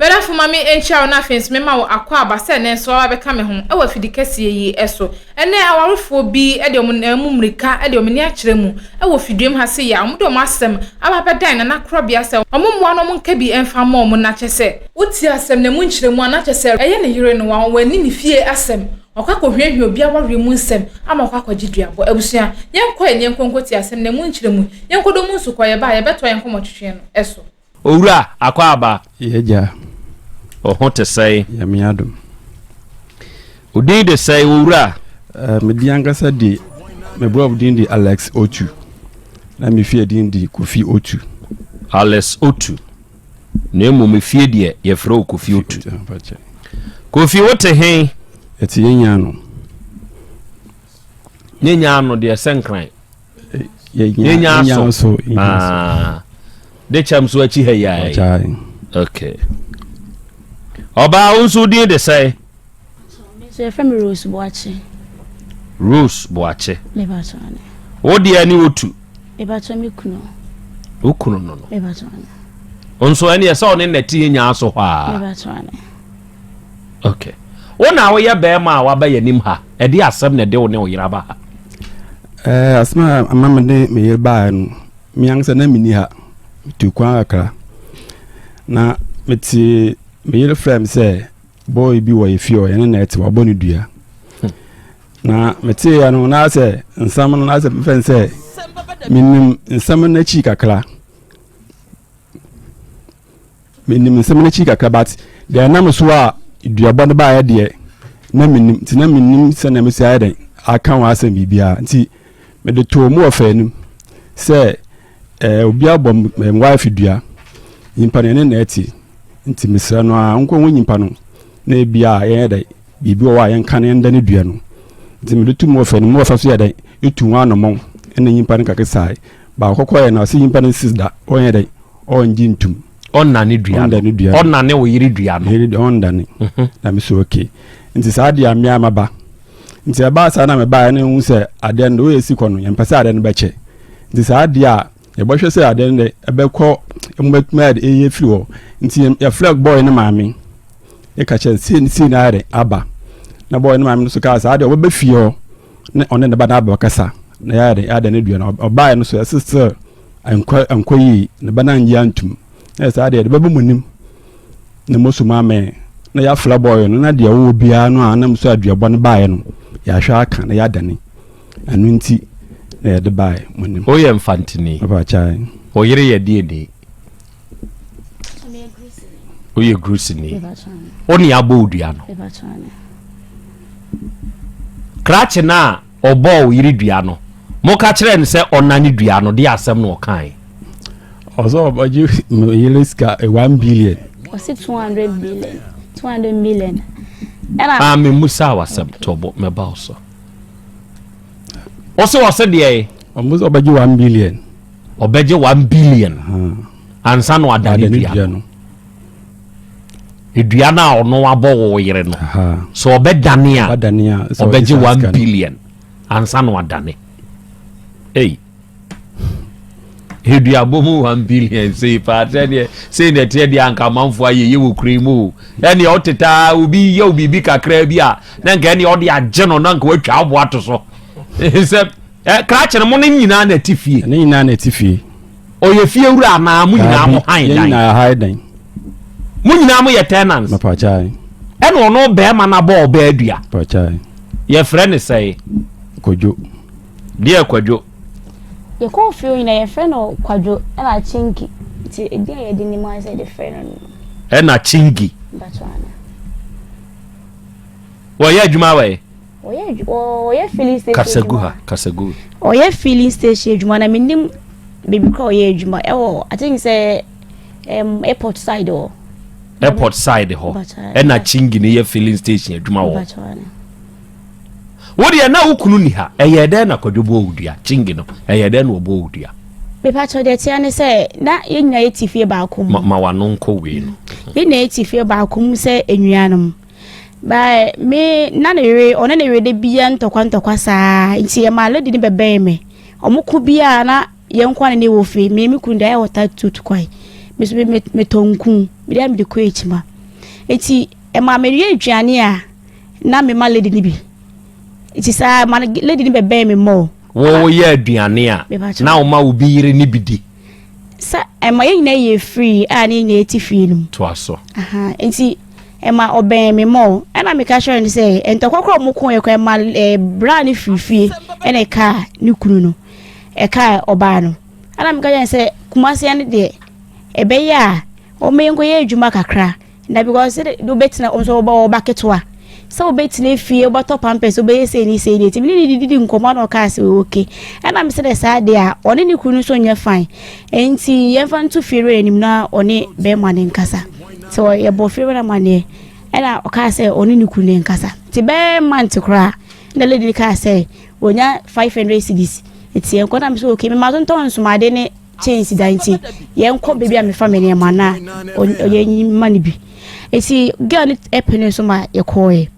M'adamfo ma me nkyia wo na afei nso mema wo akwaaba sɛ nnɛ nso woaba abɛka me ho wɔ afidi kɛseɛ yi so. Ɛnnɛ awarefoɔ bi de wɔn nan mu mmirika de wɔn ani akyerɛ mu wɔ fiduam ha sei a wɔde wɔn asɛm aba abɛdan Nana Korɔbea sɛ wɔn mmoa no wɔn nka bi mfa mma wɔn na kyɛ sɛ wotie asɛm no ɛmu nkyerɛmu a na kyɛ sɛ ɛyɛ ne yere no wanni ne fie asɛm wakɔ akɔhwiahwia obi awareɛ mu nsɛm ama wakɔ akɔgye duabɔ. Abusua yɛnkɔ ɛ na yɛnkɔ nkɔtie asɛm no ɛmu nkyerɛmu yɛnkɔdɔ mu nso kɔ yɛba a yɛbɛtoa yɛn nkɔmmɔtwetwe no so. Owura Akwaaba. Y'agya. Wo ho te sɛn? Nyame adom. Wo din de sɛn, Owura? Uh, me din ankasa de, me brɔfo din de Alex Otu. Na me fie din de Kofi Otu. Alex Otu. Na mmom efie deɛ yɛfrɛ wo Kofi Otu. Kofi, wote he? Ɛte yɛn nyaa no. Ne nyaa no deɛ sɛ nkran. Yɛnya so. Ah. De kyɛm so akyi ha yi ayi. Okay. Ɔbaa wo nso din de sɛn? So yɛfrɛ me Rose Boakye. Rose Boakye. Wo deɛ ne wotu. Mebatɔ me kunu. Wo kunu no no. Mebatɔ ne. Nso ɛne ɛsɛ ɔne nɛte yɛ nyaa so hɔ a. Mebatɔ ne. Okay. Wo na woyɛ bɛrima a waba yɛn anim ha. Ɛde asɛm na ɛde wo ne wo yere aba ha. Ɛɛ asɛm a ama me ne me yere baeɛ no, me ankasa na menni ha. Metu kwan kakra. Na mete me yere frɛ me sɛ bɔɔl bi wɔ yɛ fie hɔ, yɛne na ɛte, wabɔ ne dua. Hmm. Na meteeɛ no, na sɛ nsɛm no, na sɛ mefɛn sɛ menim nsɛm no akyi kakra. Menim nsɛm no akyi kakra but deɛ ɛnam so a duabɔ no baeɛ deɛ na menim nti na menim sɛnea mesi ayɛ dɛn aka ho asɛm biribiara nti mede too mu wɔ fɛ anim sɛ ɛɛ obi abɔ me wife dua nyimpa no ɛne na ɛte nti mesrɛ no a nkɔ ho nyimpa no na ebi a yɛnyɛ dɛn biribi wɔ hɔ a yɛnka no yɛnda ne dua no nti mede to mu wɔ fɛ no mu wɔfa so yɛ dɛn etu ho anɔmɔn ɛna nyimpa no kakesae baako kɔyɛ na ɔsɛ nyimpa no nsi da ɔnyɛ dɛn ɔngye ntum. Ɔnnane dua no. Ɔndane dua no. Ɔnnane wo yere dua no. Yere dua ɔndane. Mhm. Na me so okay. Nti saa deɛ mmea maba. Nti ɛbaa saa na mebaeɛ na ehu sɛ adeɛ no deɛ esi kɔ no yɛmpɛ sɛ adeɛ no bɛkyɛ. Nti saa adeɛ a yɛbɛhwɛ sɛ adeɛ no de ɛbɛkɔ emu bɛtumi ayɛ de ɛyɛ firi hɔ. Nti yɛfrɛ bɔɔl no maame. Yɛka kyerɛ sei ne sei na ayɛ de aba. Na bɔɔl no maame no so kaa saa adeɛ ɔbɛba fie hɔ na ɔne ne ba no aba kasa na yɛayɛ de yɛada ne dua no. Ɔbaeɛ no so ɛsɛ sɛ Ankɔ ankɔ yie, ne ba no annye antum. Na saa deɛ, yɛde bɛbɔ mo anim na moasu mo amee. Na yɛafra bɔɔyɛ no, na deɛ ɔwɔ biara no a nam so aduabɔ no baeɛ no, yɛahwɛ aka na yɛadane. Ɛno nti na yɛde baeɛ mo anim. Woyɛ Mfantini. Papa kyae. Wo yere yɛ deɛ ni? Woyɛ Grusini. Wo ne abɔ wo dua no. Krakye no a Ɔbɔɔ wo yere dua no, moka kyerɛɛ no sɛ ɔnnane dua no, deɛ asɛm na ɔkae? Ɔsɛ ɔbɛgye me yere sika 1 billion. Ɔsi 200 billion, 200 million. Ɛna. Ah, me musa wasɛm tɔbɔ mɛba wo so. Ɔsɛ ɔsɛ deɛ. Ɔmo sɛ ɔbɛgye 1 billion. Ɔbɛgye 1 billion. Ansa na wadane dua no. Dua no a ɔno abɔ wo yere no, sɛ ɔbɛdane a, ɔbɛgye 1 billion ansa na wadane. Ei, eduabɔ mu 1 billion sei paa sɛdeɛ sei na ɛteɛ deɛ anka amanfoɔ ayɛ yɛ wɔ kuro yi mu o. Ɛneɛ ɔtetaa obi yɛ wo biribi kakraa bi a na nka ɛneɛ ɔde agye no na nka watwa abo ato so sɛ krakye no mo ne nyinaa na ɛte fie. Ne nyinaa na ɛte fie. Ɔyɛ fie wura anaa mo nyinaa mo han dan? Yɛn nyinaa han dan. Mo nyinaa mo yɛ tenants? Mapakyae. Ɛna ɔno bɛrima no abɔ ɔbaa dua. Mapakyae. Yɛfrɛ ne sɛe? Kwadwo. Deɛ Kwadwo? Yɛkɔɔ fie nyinaa yɛfrɛ no Kwadwo ɛna Chinki. Nti edin a yɛde nim ara sɛ yɛde frɛ no no. Ɛna Chinki. Mpakyɛw ana. Wɔyɛ adwuma wɔ yi? Ɔyɛ ɔyɛ filling station adwuma. Kasa gu ha, kasa gu. Ɔyɛ filling station adwuma na menim baabi kora ɔyɛ adwuma ɛwɔ I think sɛ um, airport side hɔ. Airport side hɔ ɛna Chingi ne yɛ filling station adwuma wɔ. Wo deɛ na wo kunu ni ha ɛyɛ dɛn na Kwadwo bɔ wo dua Chingi no ɛyɛ dɛn na ɔbɔ wo dua. Mepakyɛw deɛ ɛteɛ ne sɛ na yɛn nyinaa yɛte fie baako mu. Ma w'ano nkɔ wei no. Yɛn nyinaa yɛte fie baako mu sɛ enuanom. But me na ne yere ɔne ne yere de bia ntɔkwa ntɔkwa saa nti ɛma lady no bɛbɛn me. Ɔmo ko bia na yɛn nko na ne wɔ fie. Me me kunu deɛ ayɛ ɔta tutu kwan. Me so me metɔ nku. Me deɛ me de kɔ akyima. Nti ɛma meyɛ aduane a na mema lady no bi. Nti saa ma lady no bɛbɛn me more. Wo yɛ aduane a na woma obi yere ne bi di? Sɛ ɛma yɛn nyinaa yɛ free a ne nyinaa ti fie no mu. Toa so. Nti ɛma ɔbɛn me more. Ɛna meka kyerɛ no sɛ ntɔkwa koraa ɔmo ko yɛ koraa ɛma ɛɛ bra ne firi fie ɛna ɛkaa ne kunu no ɛkaa ɔbaa no. Ɛna meka kyerɛ no sɛ Kumasi no deɛ ɛbɛyɛ a ɔmo yɛn nkɔyɛ adwuma kakra na because sɛ wobɛtena nso wobɛ ɔba ketewa sɛ wobɛtena fie wobɛtɔ pampers wobɛyɛ sei ne sei ne nti mene ne didi nkɔmmɔ na ɔkaa sɛ okay. Ɛna me sɛ dɛ saa deɛ a ɔne ne kunu nso nyɛ fine, nti yɛmfa nto fie wura anim na ɔne bɛrima ne nkasa. Sɛ yɛbɔ fie wura amanneɛ ɛna ɔkaa sɛ ɔne ne kunu ne nkasa, nti bɛɛ month koraa na lady no kaa sɛ wɔnya 500 cedis nti yɛnkɔ. Na me sɛ okay, mema so ntɔn nsomade ne chains da nti yɛnkɔ baabi a mefa me nneɛma na ɔyɛ ma no bi. Nti girl no ɛpene so ma yɛkɔɔɛ,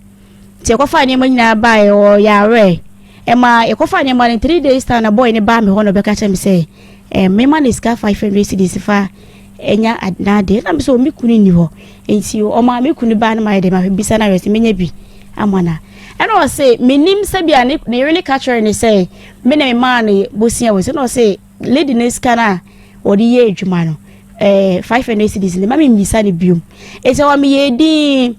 nti yɛkɔfa nneɛma nyinaa baeɛ. Ɔyɛ awerɛ ɛma yɛkɔfa nneɛma no 3 days time na boy ne baa me hɔ na ɔbɛka kyerɛ me sɛ mema ne sika 500 cedis fa ɛnya n'adeɛ. Na me sɛ me kunu nni hɔ, nti ɔma me kunu baa no ma yɛ dɛ ma bisa no awɛ sɛ menya bi ama na ɛna ɔse menim sɛ bia ne ne yere ne ka kyerɛ ne sɛ me na memaa ne bosia wɔ sɛ na ɔse lady ne sika no a wɔde yɛ adwuma no 500 cedis ne ma me mmisa ne biom. Ɛsɛ wɔ meyɛ din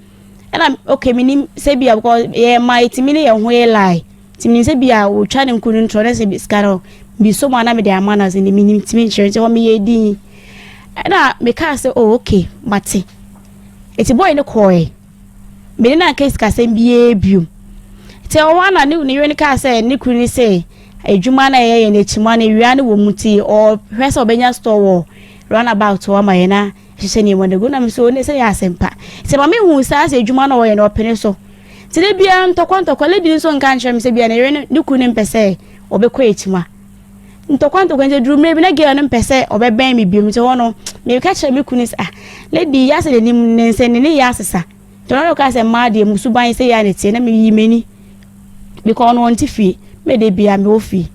ɛna okay, menim sɛ bia because yɛ ma ɛtumi ne yɛn ho yɛ lie, nti menim sɛ bia wɔtwa ne nkunu ntorɔ ne sɛ sika no bi so mu a na mede ama no sɛ ne menim tumi nkyerɛ. Nti wɔ meyɛ din ɛna mekaa sɛ oh okay, mate. Ɛti boy ne kɔɛ mene na nka sikasɛm biara biom. Nti ɛwɔ hɔ na ne yere no kaa sɛ ne kunu ne sɛ adwuma no a ɛyɛ yɛ n'akyi mu a na ewia no wɔ mu, nti ɔhwɛ sɛ ɔbɛnya store wɔ roundabout hɔ ama yɛn na hyehyɛ nneɛma no gu. Na so ne sɛ yɛ asɛmpa sɛ maame hu saa sɛ adwuma no ɔyɛ no ɔpene so. Nti de bia ntɔkwa ntɔkwa, lady nso nka nkyerɛ me sɛ bia ne yere ne kunu ne mpɛ sɛ ɔbɛkɔ akyi mu a ntɔkwa ntɔkwa. Nti duru mmerɛ bi na girl no mpɛ sɛ ɔbɛbɛn me biom. Nti hɔ no meka kyerɛ me kunu sɛ ah, lady yɛ asɛ n'anim ne nsɛ ne ne yɛ asesa. Nti ɔno ka sɛ mmaa deɛ musu ban sɛ yɛ a ne tie na meyi m'ani because ɔno ɔnte fie, me de bia mewɔ fie,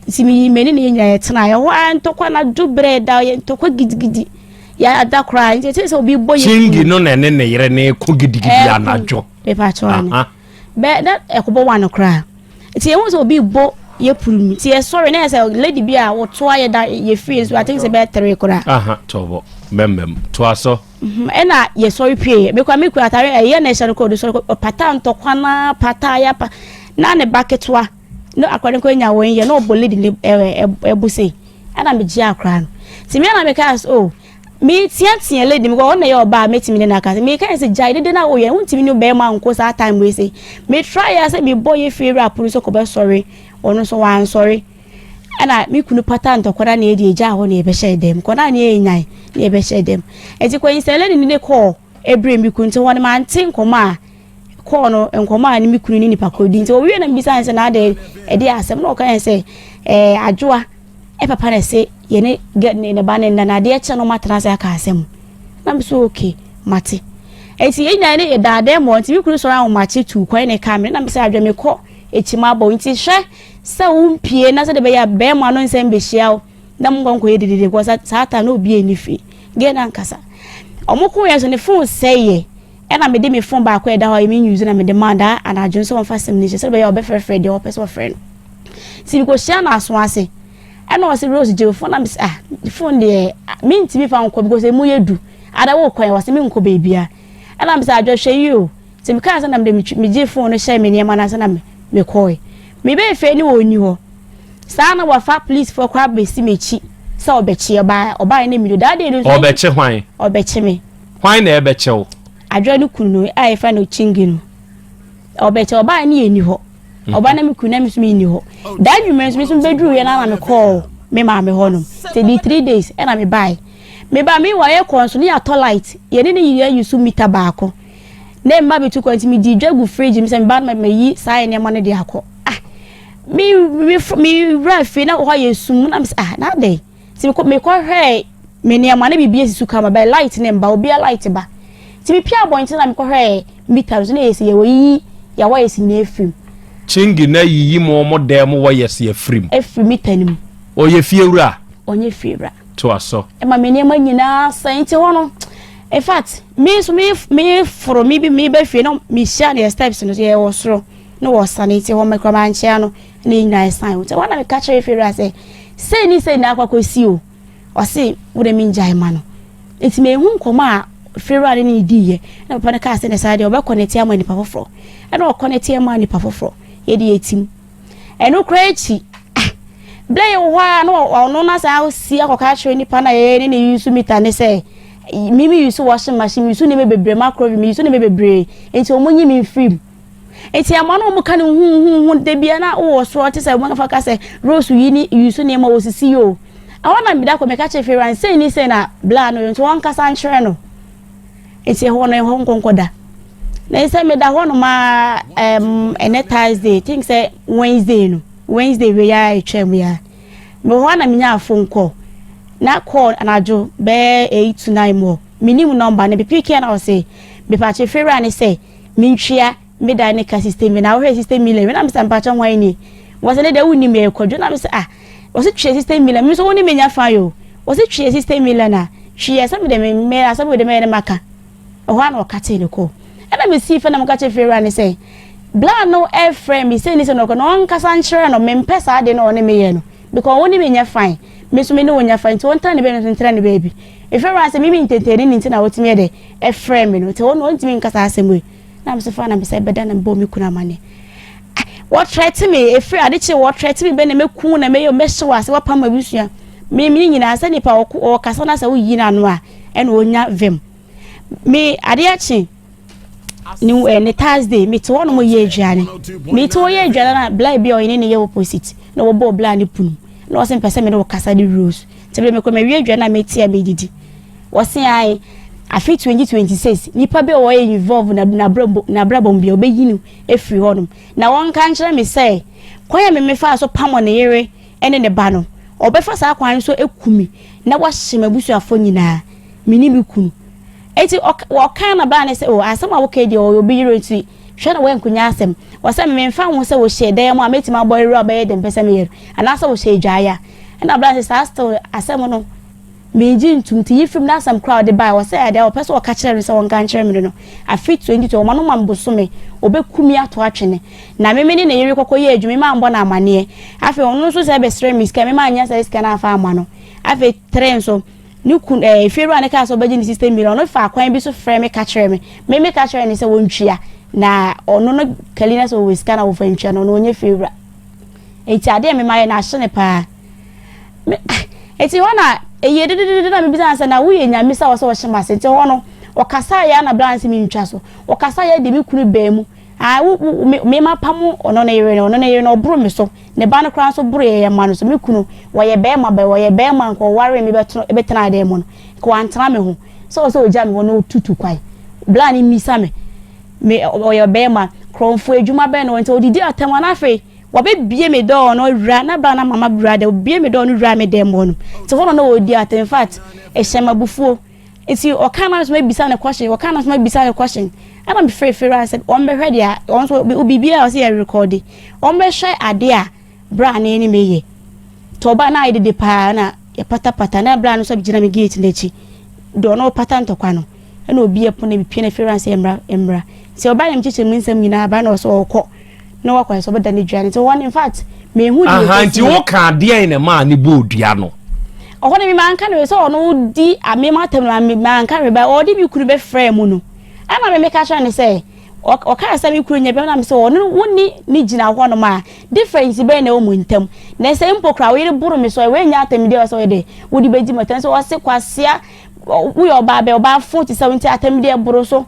nti meyi m'ani na yɛ nyinaa yɛtena yɛhɔ a ntɔkwa na do berɛ da yɛ ntɔkwa gidigidi yɛ ada koraa. Nti ɛkyɛ sɛ obi bɔ yɛ Chingi no na ɛne ne yere ne ko gidigidi anadwo? Mepa kyɛw ane bɛ na ɛkɔbɔ wa no koraa. Nti yɛhu sɛ obi bɔ yɛ puru mu, nti yɛsɔre na yɛ sɛ lady bi a wɔtoa yɛ da yɛ fie nso, I think sɛ bɛyɛ 3 koraa. Aha, tɔbɔ mɛmɛm toa so. Ɛna yɛsɔre pie, mekura mekura atare ɛyɛ na ɛhyɛ no kɔ ɔde sɔre ɔpata ntɔkwa na pata yɛ pa na ne ba ketewa na akora no kɔ nya wɔn yɛ na ɔbɔ lady ne ɛɛ ɛbo sei. Ɛna megye akora no nti mi ɛna meka sɛ oh, mi teatea lady mi kɔ ɔno na yɛ ɔbaa mɛtumi ne n'aka sɛ meka sɛ gyae dede na oyɛ wontumi ne bɛrima nko saa time wei sɛ me try ya sɛ mebɔ yɛ fie wura pono so kɔbɛsɔre, ɔno nso wansɔre. Ɛna me kunu pata ntɔkwa na yɛde agya hɔ na yɛbɛhyɛ dɛm kɔ na ne yɛ nyan na yɛbɛhyɛ dɛm. Nti kɔyinsɛn lady ne ne kɔɔ ebire mi kunu nti wɔn mante nkɔmɔ a kɔɔ no nkɔmɔ a ne me kunu ne nipa koro di. Nti owie na mbisa sɛ na ade ɛde asɛm na ɔka yɛn sɛ adwoa ɛpapa na ɛsɛ yɛne ne ne ba ne nna na adeɛ kyɛ no ɔmo atena ase aka asɛm. Na mi so okay, mate. Eti yɛn nyinaa ne yɛ daadaa mu. Nti mi kunu sɔrɔ ahomakye tu kwan ne kaa mi na mi sɛ adwa mi kɔ ekyi mu abɔ nti hwɛ sɛ wompie na sɛde bɛyɛ a bɛrima no nsɛm bɛhyia wo na mo nkɔ nkɔyɛ dididi kɔ saa ta na obi ani fie gɛ na nkasa ɔmo ko yɛ so ne phone sɛe yɛ. Ɛna mede me phone baako a ɛda hɔ a yɛmi use na mede maa daa anadwo nso wɔmfa sɛm no hyɛ sɛde bɛyɛ a ɔbɛfrɛfrɛ deɛ ɔpɛ sɛ ɔfrɛ no. Nti mekɔhyia no aso ase ɛna ɔsɛ Rose gye phone na mesɛ ah, phone deɛ mentumi fa nkɔ because emu yɛ du ada wo kwan. Wɔsɛ menkɔ baabia. Ɛna mesɛ adwo hwɛ yi o. Nti mekaa sɛ na mede megye phone no hyɛ me nneɛma no ase na mekɔe. Mebɛɛ fie ne wɔ ni hɔ saa na wafa police foɔ koraa bɛsi m'akyi sɛ ɔbɛkye ɔbaa ɔbaa ne mi do daa de no nso. Ɔbɛkye hwan? Ɔbɛkye me. Hwan na ɛbɛkyɛ wo? Adwoa no kunu no a yɛfrɛ no Chingi no ɔbɛkyɛ. Ɔbaa ne yɛ ni hɔ, ɔbaa na me kunu na me nso me ni hɔ daa nwummerɛ nso me nso bɛduru yɛ na na mekɔɔ me maame hɔ nom nti di 3 days ɛna me bae. Me ba me wɔ yɛ kɔ nso ne yɛatɔ light yɛne ne yɛ use meter baako na mma bɛtu kɔ nti medi dwa gu fridge mu sɛ me ba no mayi saa nneɛma no de akɔ. Ah, me me me wura fie na hɔ ayɛ sum na me sɛ ah, na adɛn? Nti mekɔhwɛɛ me nneɛma na biribi esi so kama bɛyɛ light ne mba obiara light ba. Nti mepia abɔnten na mekɔhwɛɛ meter no so na yɛ sɛ yɛwɔ yiyi yɛ wires nyinaa efiri mu. Chingi na yiyi mo mo dan mu wires afiri mu? Efiri meter no mu. Ɔyɛ fiewura? Ɔnyɛ fiewura. To aso. Ɛma me nneɛma nyinaa sɛn nti hɔ no. In fact, me nso me me foro me bi me ba fie na me hyia ne steps no so yɛ wɔ soro na wɔ sane nti hɔ me kora mankyea no na yɛn nyinaa san nti wɔn na meka kyerɛ fie wura sɛ sei ne sei na akɔ akɔsi o ɔse wo de me ngyae ma no nti mehu nkɔmɔ a fie wura ne ne diiɛ na papa no kaa sɛ ne saa deɛ ɔbɛkɔ ne te ama nipa foforɔ ɛna ɔkɔ ne te ama nipa foforɔ yɛde yɛtim Ɛno koraa akyi, berɛ yɛwɔ hɔ a na ɔno no asan asi akɔka akyerɛ nipa no a yɛyɛ ne ne use mita ne sɛ me me use washing machine me use nneɛma bebree microwave me use nneɛma bebree nti wɔn nyi me mfiri mu nti ama no wɔn ka no huhuhu da bia na wowɔ soro te sɛ wɔn afa ka sɛ rose yi ne use nneɛma wɔ sisi yi o ɛhɔ na meda kɔ meka kyerɛ fewura nsɛn ni sɛ na bla no nti wɔn kasa nkyerɛ no. Nti ɛhɔ no ɛhɔ nkɔnkɔ da. Na sɛ meda hɔ nom a um, ɛnɛ Thursday, think sɛ Wednesday no, Wednesday wei a ɛtwa mu ya. Mewɔ hɔ a na menya phone call. Na call anadwo bɛyɛ 8 to 9 mu hɔ. Menim number no, mepeke na ɔse, mepatwe fewura ne sɛ mentwea me dan ne ka system mi na wohwɛ system million na mesɛ mpakyɛ hwan ni wɔsɛ ne deɛ wonim yɛ kwadwo na mesɛ ah wɔsɛ twɛ system million me nso wo ne menya fa yo wɔsɛ twɛ system million a twɛ sɛ mede me me asɛm mede mɛyɛ ne maka ɛhɔ a na ɔka tee ne kɔ ɛna mesii fɛ na meka kyerɛ fiewura ne sɛ bla no ɛfrɛ me sɛ ni sɛ no ɔkɔ na ɔnkasa nkyerɛ no mempɛ saa de na ɔne meyɛ no because wo ne me nyɛ fine me nso me ne wo nyɛ fine nti ɔntena ne baabi no nso ntena ne baabi efiewura sɛ mimi ntɛntɛni ne nti na wotumi yɛ dɛ ɛfrɛ me no nti ɔno ɔntumi nkasa asɛm wei Na me so fa na me sɛ bɛda na mebɔ me kunu amaneɛ. Ah, wɔtrɛte me ɛfiri ade kye wɔtrɛte me bɛ na mɛku na mɛyɛ mɛhye wɔ ase wɔpam abusua. Me me nyinaa sɛ nipa ɔkasa na sɛ woyi n'ano a ɛna ɔnya vim. Me ade akye ne eh, ne Thursday mete hɔ nom yɛ aduane. Mete hɔ yɛ aduane na bla bi a ɔyɛ ne yɛ opposite na wɔbɔ bla ne punu na ɔsɛ mpɛ sɛ me ne wo kasa de rose. Nti bere mekɔ mawie aduane a mete a medidi. Wɔse ae, afe 2026 nipa bi a ɔyɛ involve na n'abrabɔ mu bia ɔbɛyi no afiri hɔnom. Na wɔnka nkyerɛ me sɛ kwan a me mefaa so pamo ne yere ne ne ba no, ɔbɛfa saa kwan no so aku me na wahye m'abusuafoɔ nyinaa, me ne me kunu. Enti ɔkaa na baa ne sɛ, oh, asɛm a woka yi deɛ ɔyɛ obi yere nti hwɛ na woankonya asɛm. Ɔsɛ me memfa ho sɛ wɔhyɛ dan mu a mɛtumi abɔ yere a ɔbɛyɛ deɛ mpɛ sɛ meyɛ no anaasɛ wɔhyɛ adwaeɛ a. Ɛna baa ne sɛ saa still asɛm no Mengye ntom nti yi firi mu n'asɛm koraa a ɔde baeɛ ɔsɛ adeɛ a ɔpɛ sɛ ɔka kyerɛ no sɛ ɔnka nkyerɛ me no no afe 2020 ɔma no ma me bosome ɔbɛku me ato atwene na me me ne ne yere kɔkɔ yɛ adwuma me mambɔ no amaneɛ afei ɔno nso sɛ bɛsrɛ me sika me mannya saa sika no amfa amma no afei tere nso ne kun ɛɛ eh, fiewura ne kaa sɛ ɔbɛgye ne sista million ɔno fa kwan bi so frɛ me ka kyerɛ me me me ka kyerɛ ne sɛ wɔntwia na ɔno no kali na sɛ ɔwɔ sika na wɔfa ntwia no ɔno ɔnyɛ fiewura eti adeɛ me ma yɛ no ahye ne paa Me, enti hɔ na ɛyɛ dededede na mebisa no sɛ, na woyɛ nyame sɛ wɔ sɛ wɔhyɛ m'ase? Nti hɔ no, ɔkasaeɛ ara na berɛ a sɛ mentwa so. Ɔkasaeɛ de me kunu baa mu. Ah, wo, wo, me, me mapamo ɔno ne yere no, ɔno ne yere no, ɔboro me so. Ne ba no koraa nso boro yɛn mma no so. Me kunu, wɔyɛ bɛrima bɛ, wɔyɛ bɛrima nka ɔwaree me bɛtena, bɛtenaa dan mu no, nka wantena me ho. Sɛ ɔsɛ ɔgya me hɔ na ɔtutu kwan. Bla ne mmisa me, me, ɔyɛ bɛrima, korɔmfoɔ adwuma bɛn na ɔyɛ, nti ɔdidi atɛm a na afei, Wɔbɛbue me dɔɔ no wura na bra na mama wura dɛ obue me dɔɔ no wura me dɛm hɔ no nti hɔ no na ɔredi ate in fact ɛhyɛ me abufuo nti ɔka na nso mabisa no question ɔka na nso mabisa no question ɛna mefrɛ fira sɛ wɔn bɛhwɛ deɛ wɔn nso biribiara a ɔsɛ yɛ rekɔde wɔn bɛhwɛ adeɛ a bra ne ne meyɛ nti ɔbaa na ayɛ dede paa na yɛpatapata na bra no nso gyina me gate n'akyi deɛ ɔno ɔpata ntɔkwa no ɛna obi ɛpono ebipie na fira sɛ mmra mmra nti ɔbaa na mekyekyere mu nsɛm nyinaa baa na ɔsɛ ɔkɔ na wakɔ sɛ ɔbɛda ne dua no nti wɔn in fact mehu deɛ aha nti wo ka adeɛ na maa ne bɔɔ dua no ɔhɔ no mema nka no sɛ ɔno di amema atam no mema nka no ba ɔde me kunu bɛfrɛ mu no ɛna me meka kyerɛ ne sɛ ɔkaa sɛ me kunu nyɛ bɛma na me sɛ ɔno wo ne ne gyina hɔ nom a difference bɛn na ɛwɔ mu ntam na sɛ mpo koraa wo yere boro me so ɛwɔ nya atam deɛ ɔsɛ ɔyɛ dɛ wode bɛdi mu atam sɛ ɔse kwasea woyɛ ɔbaa bɛ ɔbaa fo te sɛ wo nti atam deɛ boro so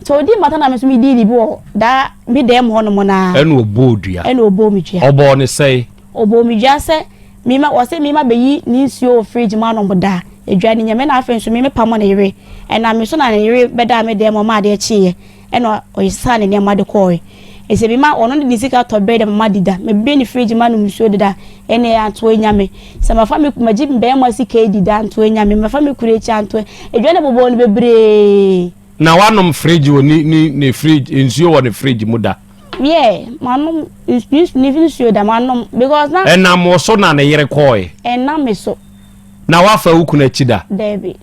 Nti ɔdii m'atɛn na me nso medii ne bi wɔ daa me dan mu hɔnom no ara. Ɛna ɔbɔɔ dua. Ɛna ɔbɔɔ me dua. Ɔbɔɔ ne sɛe? Ɔbɔɔ me dua sɛ mema ɔsɛ mema bɛyi ne nsuo wɔ fridge mu anom daa. Edwa no nyɛ me na afei nso me mepamo ne yere. Ɛnam me so na ne yere bɛdaa me dan mu ɔma adeɛ kyeeɛ ɛna ɔsesaa ne nneɛma de kɔɔe. Ɛsɛ mema ɔno de ne sika tɔ bread ma madi da. Mebue ne fridge mu anom nsuo deda. Ɛnna anto anya me. Sɛ mafa me magye bɛrima sika adi da anto anya me. Mafa me kunu akyi anto. Edwa no bobɔɔ no bebree. Na wanom fridge wɔ ne ne ne fridge nsuo wɔ ne fridge mu da. Yeah, manom ne nsuo da manom because na. Ɛnam wo so na ne yere kɔɔe. Ɛnam me so. Na wafa wo kunu akyi da. Daabi.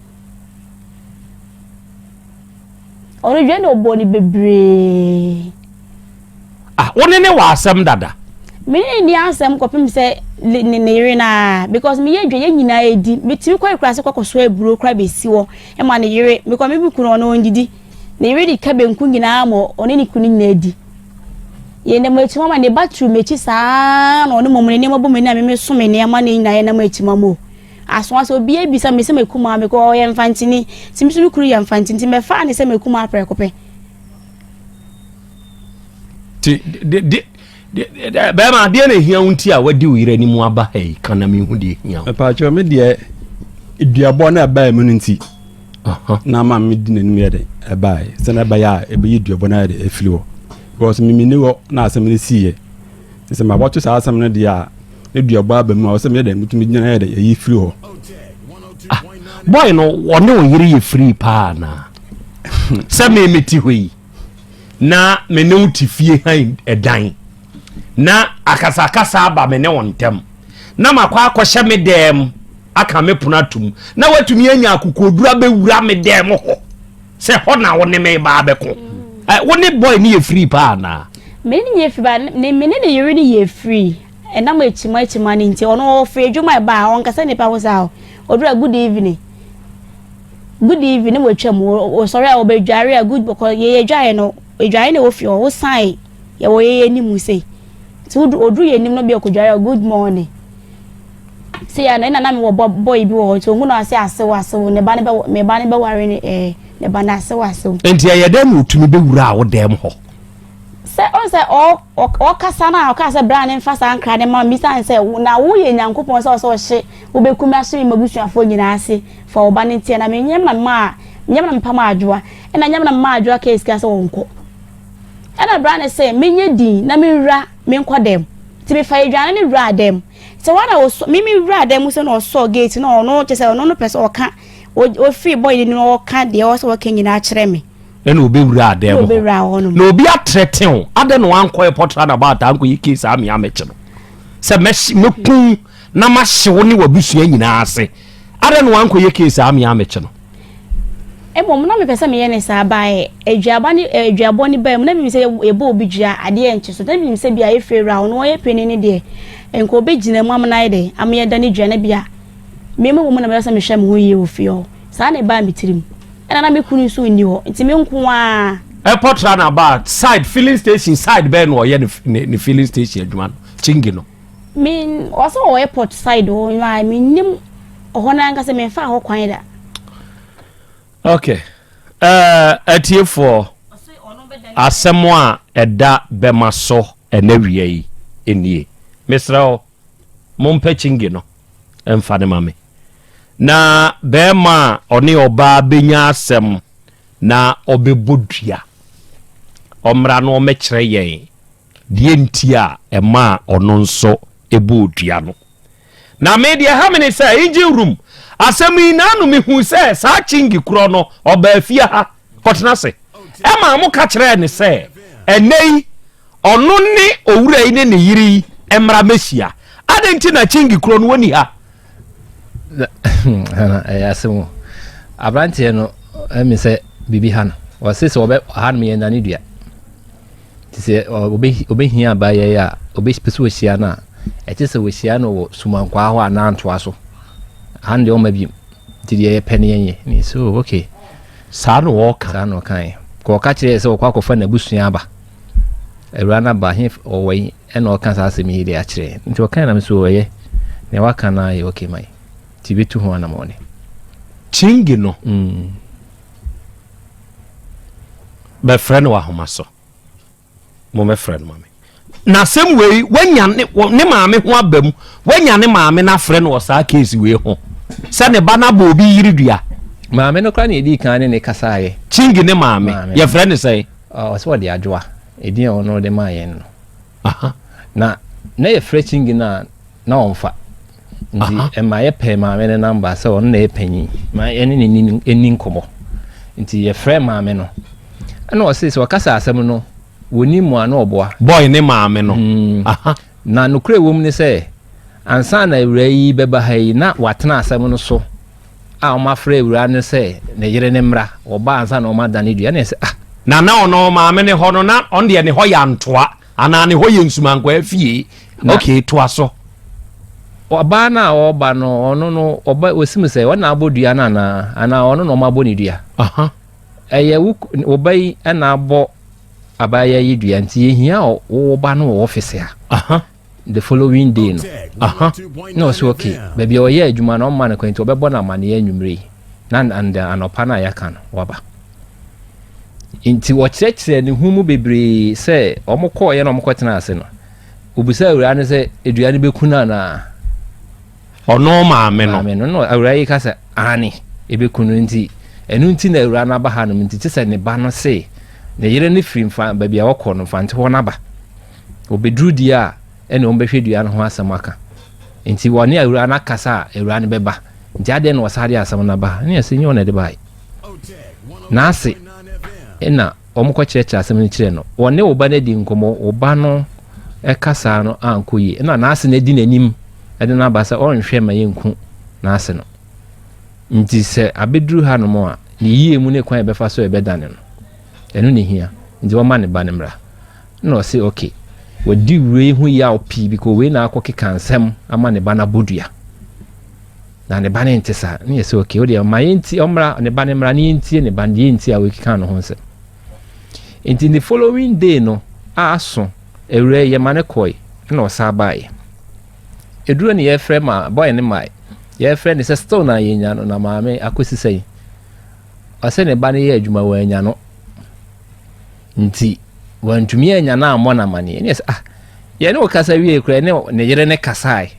Ɔno dwa na ɔbɔ ne bebree. Ah, wo ne ne wɔ asɛm dada? Me ne ne nni asɛm kɔpem sɛ ne ne yere no ara because meyɛ dwa yɛn nyinaa yɛdi. Metumi kɔ akuraase kɔ kɔsoa aburo koraa bɛsi hɔ ma ne yere because me me kunu ɔno ɔndidi. Ne yere de ka banku nyinaa ma ɔne ne kunu nyinaa di. Yɛn nam akyi mama ne ba turu m'akyi saa na ɔne mmom ne nneɛma bɔ m'ani a me meso me nneɛma ne nyinaa yɛnam akyi mama o. Aso asɛ obiara bisa me sɛ makum a mekɔ ɔyɛ mfantini nti me nso me kunu yɛ mfantini nti mɛfaa ne sɛ makum aprɛko pɛ. Ti de de de bɛrima adeɛ na ehia wo nti a wadi wo yere anim aba ha yi ka na mehu deɛ ehia wo. Mepaakyɛw me deɛ duabɔ na ɛbaa mu no nti na ama me di n'anim yɛ de ɛbaeɛ sɛ na ɛbɛyɛ a ɛbɛyi duabɔ no ayɛ de afiri hɔ because me menni hɔ na asɛm no siiɛ nti sɛ mabɔto saa asɛm no deɛ a ne duabɔ aba mu a ɔsɛ meyɛ dɛ metumi gyina yɛ dɛ ɛyi firi hɔ. Ah, boy no ɔne wo yere yɛ free paa anaa? Sɛ me mete hɔ yi na me ne wo te fie han ɛdan na akasakasa aba me ne wo ntam na makɔ akɔhyɛ me dɛm aka me pono atom na watumi anya akokoduru abɛwura me dɛm hɔ sɛ hɔ na wo ne me ba abɛko mm. wo ne boy ne yɛ free paa anaa? Me ne yɛ free ba ne me ne ne yere ne yɛ free ɛnam akyima akyima no nti ɔno ɔfiri adwuma ɛba a ɔnkasa nipa ho saa ɔduru a good evening good evening na watwam ɔsɔre a ɔbɛdware a good bɔkɔ yɛyɛ dware no adware na ɛwɔ fie hɔ wosan yɛwɔ yɛyɛ anim sei nti ɔduru yɛ anim no bi ɔkɔdware a good morning sei a na ɛna na mewɔ bɔ boy bi wɔ hɔ nti ɔhu no ase asew asew ne ba ne bɛ me ba ne bɛware ne ɛɛ ne ba no asew asew. Nti ɛyɛ dɛn na ɔtumi bɛwuraa wo dɛm hɔ? Sɛ ɔhu sɛ ɔ ɔ ɔkasa no a ɔkaa sɛ bra ne mfa saa nkra no ma me mmisaa no sɛ na woyɛ Nyankopɔn sɛ ɔsɛ ɔhye wobɛku me ahye me m'abusuafoɔ nyinaa ase fa wo ba no nti ɛna menyɛ me na memaa menyɛ me na mepam Adwoa ɛna nyɛ me na memaa Adwoa kaa sika sɛ ɔnkɔ ɛna bra no sɛ menyɛ din na menwura menkɔ dɛm nti mefa aduane no wuraa dɛm sɛ hɔ na ɔsɔ me me wuraa dɛm sɛ na ɔsɔ gate na ɔno kyɛ sɛ ɔno no pɛ sɛ ɔka ɔfiri bɔyɛ no ɔka deɛ ɔwɔ sɛ ɔka nyinaa kyerɛ me ɛna obɛwura adan mu hɔ na obi atrɛte wo adɛn na wankɔ airport runabout ankɔyɛ case ame amɛkye no sɛ mɛku na mahye wo ne w'abusua nyinaa ase adɛn na wankɔyɛ case ame amɛkye no mmom na mepɛ sɛ meyɛ ne saa baeɛ aduaba ne aduabɔ ne baa mu na menim sɛ yɛbɔ obi dua adeɛ nkye so na menim sɛ bia ɛfiri awura ɔno ɔyɛ panin ne deɛ nka ɔbɛgyina mu amena ayɛ dɛ ameyɛ da ne dua na bia mema wɔ mu na meyɛ sɛ mehwɛ me ho yie wɔ fie hɔ saa na ɛbaa me tirim Ɛna na me kunu nso nni hɔ nti me nko ara. Airport runabout side filling station side bɛyɛ na ɔyɛ ne ne filling station adwuma no kyingi no. Me ɔsɛ wɔ airport side hɔ na me nim ɔhɔ no ankasa me nfa hɔ kwan da. Okay ɛɛ atiefoɔ asɛm a ɛda bɛma so ɛnɛ wia yi nie mesrɛ wo mompɛ kyingi no ɛmfa ne ma me. Na barima a ɔne ɔbaa bɛnya asɛm na ɔbɛbɔ dua, ɔmmra na ɔmmɛkyerɛ yɛn deɛ nti a ɛmaa ɔno nso bɔɔ dua no. Na me deɛ ɛha me ne sɛ, engine room asɛm yi, naano mehuu sɛ saa Chingi korɔ no ɔbaa fie ha kɔtena ase. Ɛmaa mo ka kyerɛɛ no sɛ ɛnnɛ yi ɔno ne owura yi ne ne yere yi mmra mmɛhyia. Adɛn nti na Chingi korɔ no ɔnni ha? Ɛyɛ asɛm o. Aberanteɛ no ɛmi sɛ biribi ha no. Ɔse sɛ ɔbɛ ha no yɛ nane dua. Nti sɛ ɔbɛhia abaayɛ yi a ɔbɛpɛ sɛ ɔhyia no a ɛkyɛ sɛ ɔhyia no wɔ sumankwaa hɔ anaa ntoa so. Ha no deɛ ɔmma biom. Nti deɛ yɛpɛ no yɛnyɛ. Ne so okay. Saa na ɔka. Saa na ɔka yɛ. Kɔ ɔka kyerɛ sɛ ɔkɔ akɔfa n'abusua aba. Awura no aba he ɔwɔ yi ɛna ɔka saa asɛm yi de akyerɛ yɛn. Nti ɔkae na me so ɛyɛ nea waka no ayɛ okay ma yɛn. Nti yɛbɛtu ho anamɔne. Chingi no bɛfrɛ no wɔ ahoma so. Mommɛfrɛ no ma me. Na asɛm wei wanya ne ne maame ho aba mu. Wanya ne maame no afrɛ no wɔ saa case wei ho sɛ ne ba no abɔ obi yere dua. Maame no koraa na yɛdii kan ne ne kasaeɛ. Chingi ne maame. Yɛfrɛ no sɛn? Ɔsɛ ɔde Adwoa, edin a ɔno de maa yɛn no. Na na yɛfrɛ Chingi no a na ɔmfa. Nti ɛma yɛpɛɛ maame no namba sɛ ɔno na ɛyɛ panyin ma yɛne ne ni nkɔmmɔ. Nti yɛfrɛ maame no. Ɛna ɔse sɛ ɔkasa asɛm no wɔnim mu a na ɔboa. Boy ne maame no. Na nokorɛ wɔ mu ne sɛ ansa na awuraa yi bɛba ha yi na watena asɛm no so. a wɔafrɛ awuraa no sɛ ne yere no mmra, wɔba ansa na wɔadane dua. Ɛna yɛsɛ ah. Na na ɔno maame ne hɔ no, na ɔno deɛ ne hɔ yɛ antoa anaa ne hɔ yɛ nsumankwaa fie. Okay, toa so. Ɔbaa no a ɔreba no, ɔno no, ɔba ɔsim sɛ ɔna abɔ dua no anaa, anaa ɔno na ɔmabɔ ne dua. Ɛyɛ wo wo ba yi na abɔ abaayewa yi dua nti yɛhia wo wo ba no wɔ ɔfise ha. The following day no, na ɔsɛ okay, baabi a ɔyɛ adwuma no ɔmma no kwan nti ɔbɛbɔ no amaneɛ anwummerɛ yi na and anɔpa no a yɛaka no waba. Nti ɔkyerɛkyerɛ ne ho mu bebree sɛ wɔn kɔɔeɛ na wɔn kɔtena ase no, obisa awuraa no sɛ dua no bɛku no anaa. Ɔno maame no. Maame no na awuraa yi ka sɛ aane ɛbɛku no nti ɛno nti na awuraa no aba hanom nti kye sɛ ne ba no se ne yere no firi mfa baabi a ɔkɔ no mfante hɔ no aba. Wɔbɛduru deɛ a ɛne wɔn bɛhwɛ dua no ho asɛm aka. Nti wɔne awuraa no akasa a awuraa no bɛba. Nti adɛn na wɔsan de asɛm no aba ha? Ɛne ɛsɛ nyɛ wɔn na ɛde baeɛ. N'ase na wɔkɔkyerɛkyerɛ asɛm no kyerɛ no. Wɔne wo ba no adi nkɔmmɔ, wo ba no kasa no ankɔ yie. Ɛna n'ase no adi n'anim de no aba sɛ ɔnhwɛ ma yɛnku n'ase no. Nti sɛ abɛduru hanom a, ne yie mu ne kwan a yɛbɛfa so a yɛbɛdane no, ɛno na ɛhia. Nti wɔma ne ba no mmra. Ɛna ɔse ok, wadi wei ho yaw pii because wei na akɔkeka nsɛm ama ne ba no abɔ dua. Na ne ba no nte saa. Ne yɛ sɛ okay, wo deɛ ma yɛntie, ɔmmra, ne ba no mmra na yɛntie ne ba no deɛ nti a wɔkeka ne ho nsɛm. Nti the following day no a aso, awura yi yɛma no kɔe, ɛna ɔsan baeɛ. Ɛduro ne yɛfrɛ ma boy no mae, yɛfrɛ ne sɛ still na yɛnya no na maame akɔsi sɛn. Ɔsɛ ne ba no yɛ adwuma wɔanya no. Nti wantumi anya no ammɔ no amaneɛ. Ne yɛ sɛ ah, yɛne wo kasa wie koraa ne ne yere ne kasae.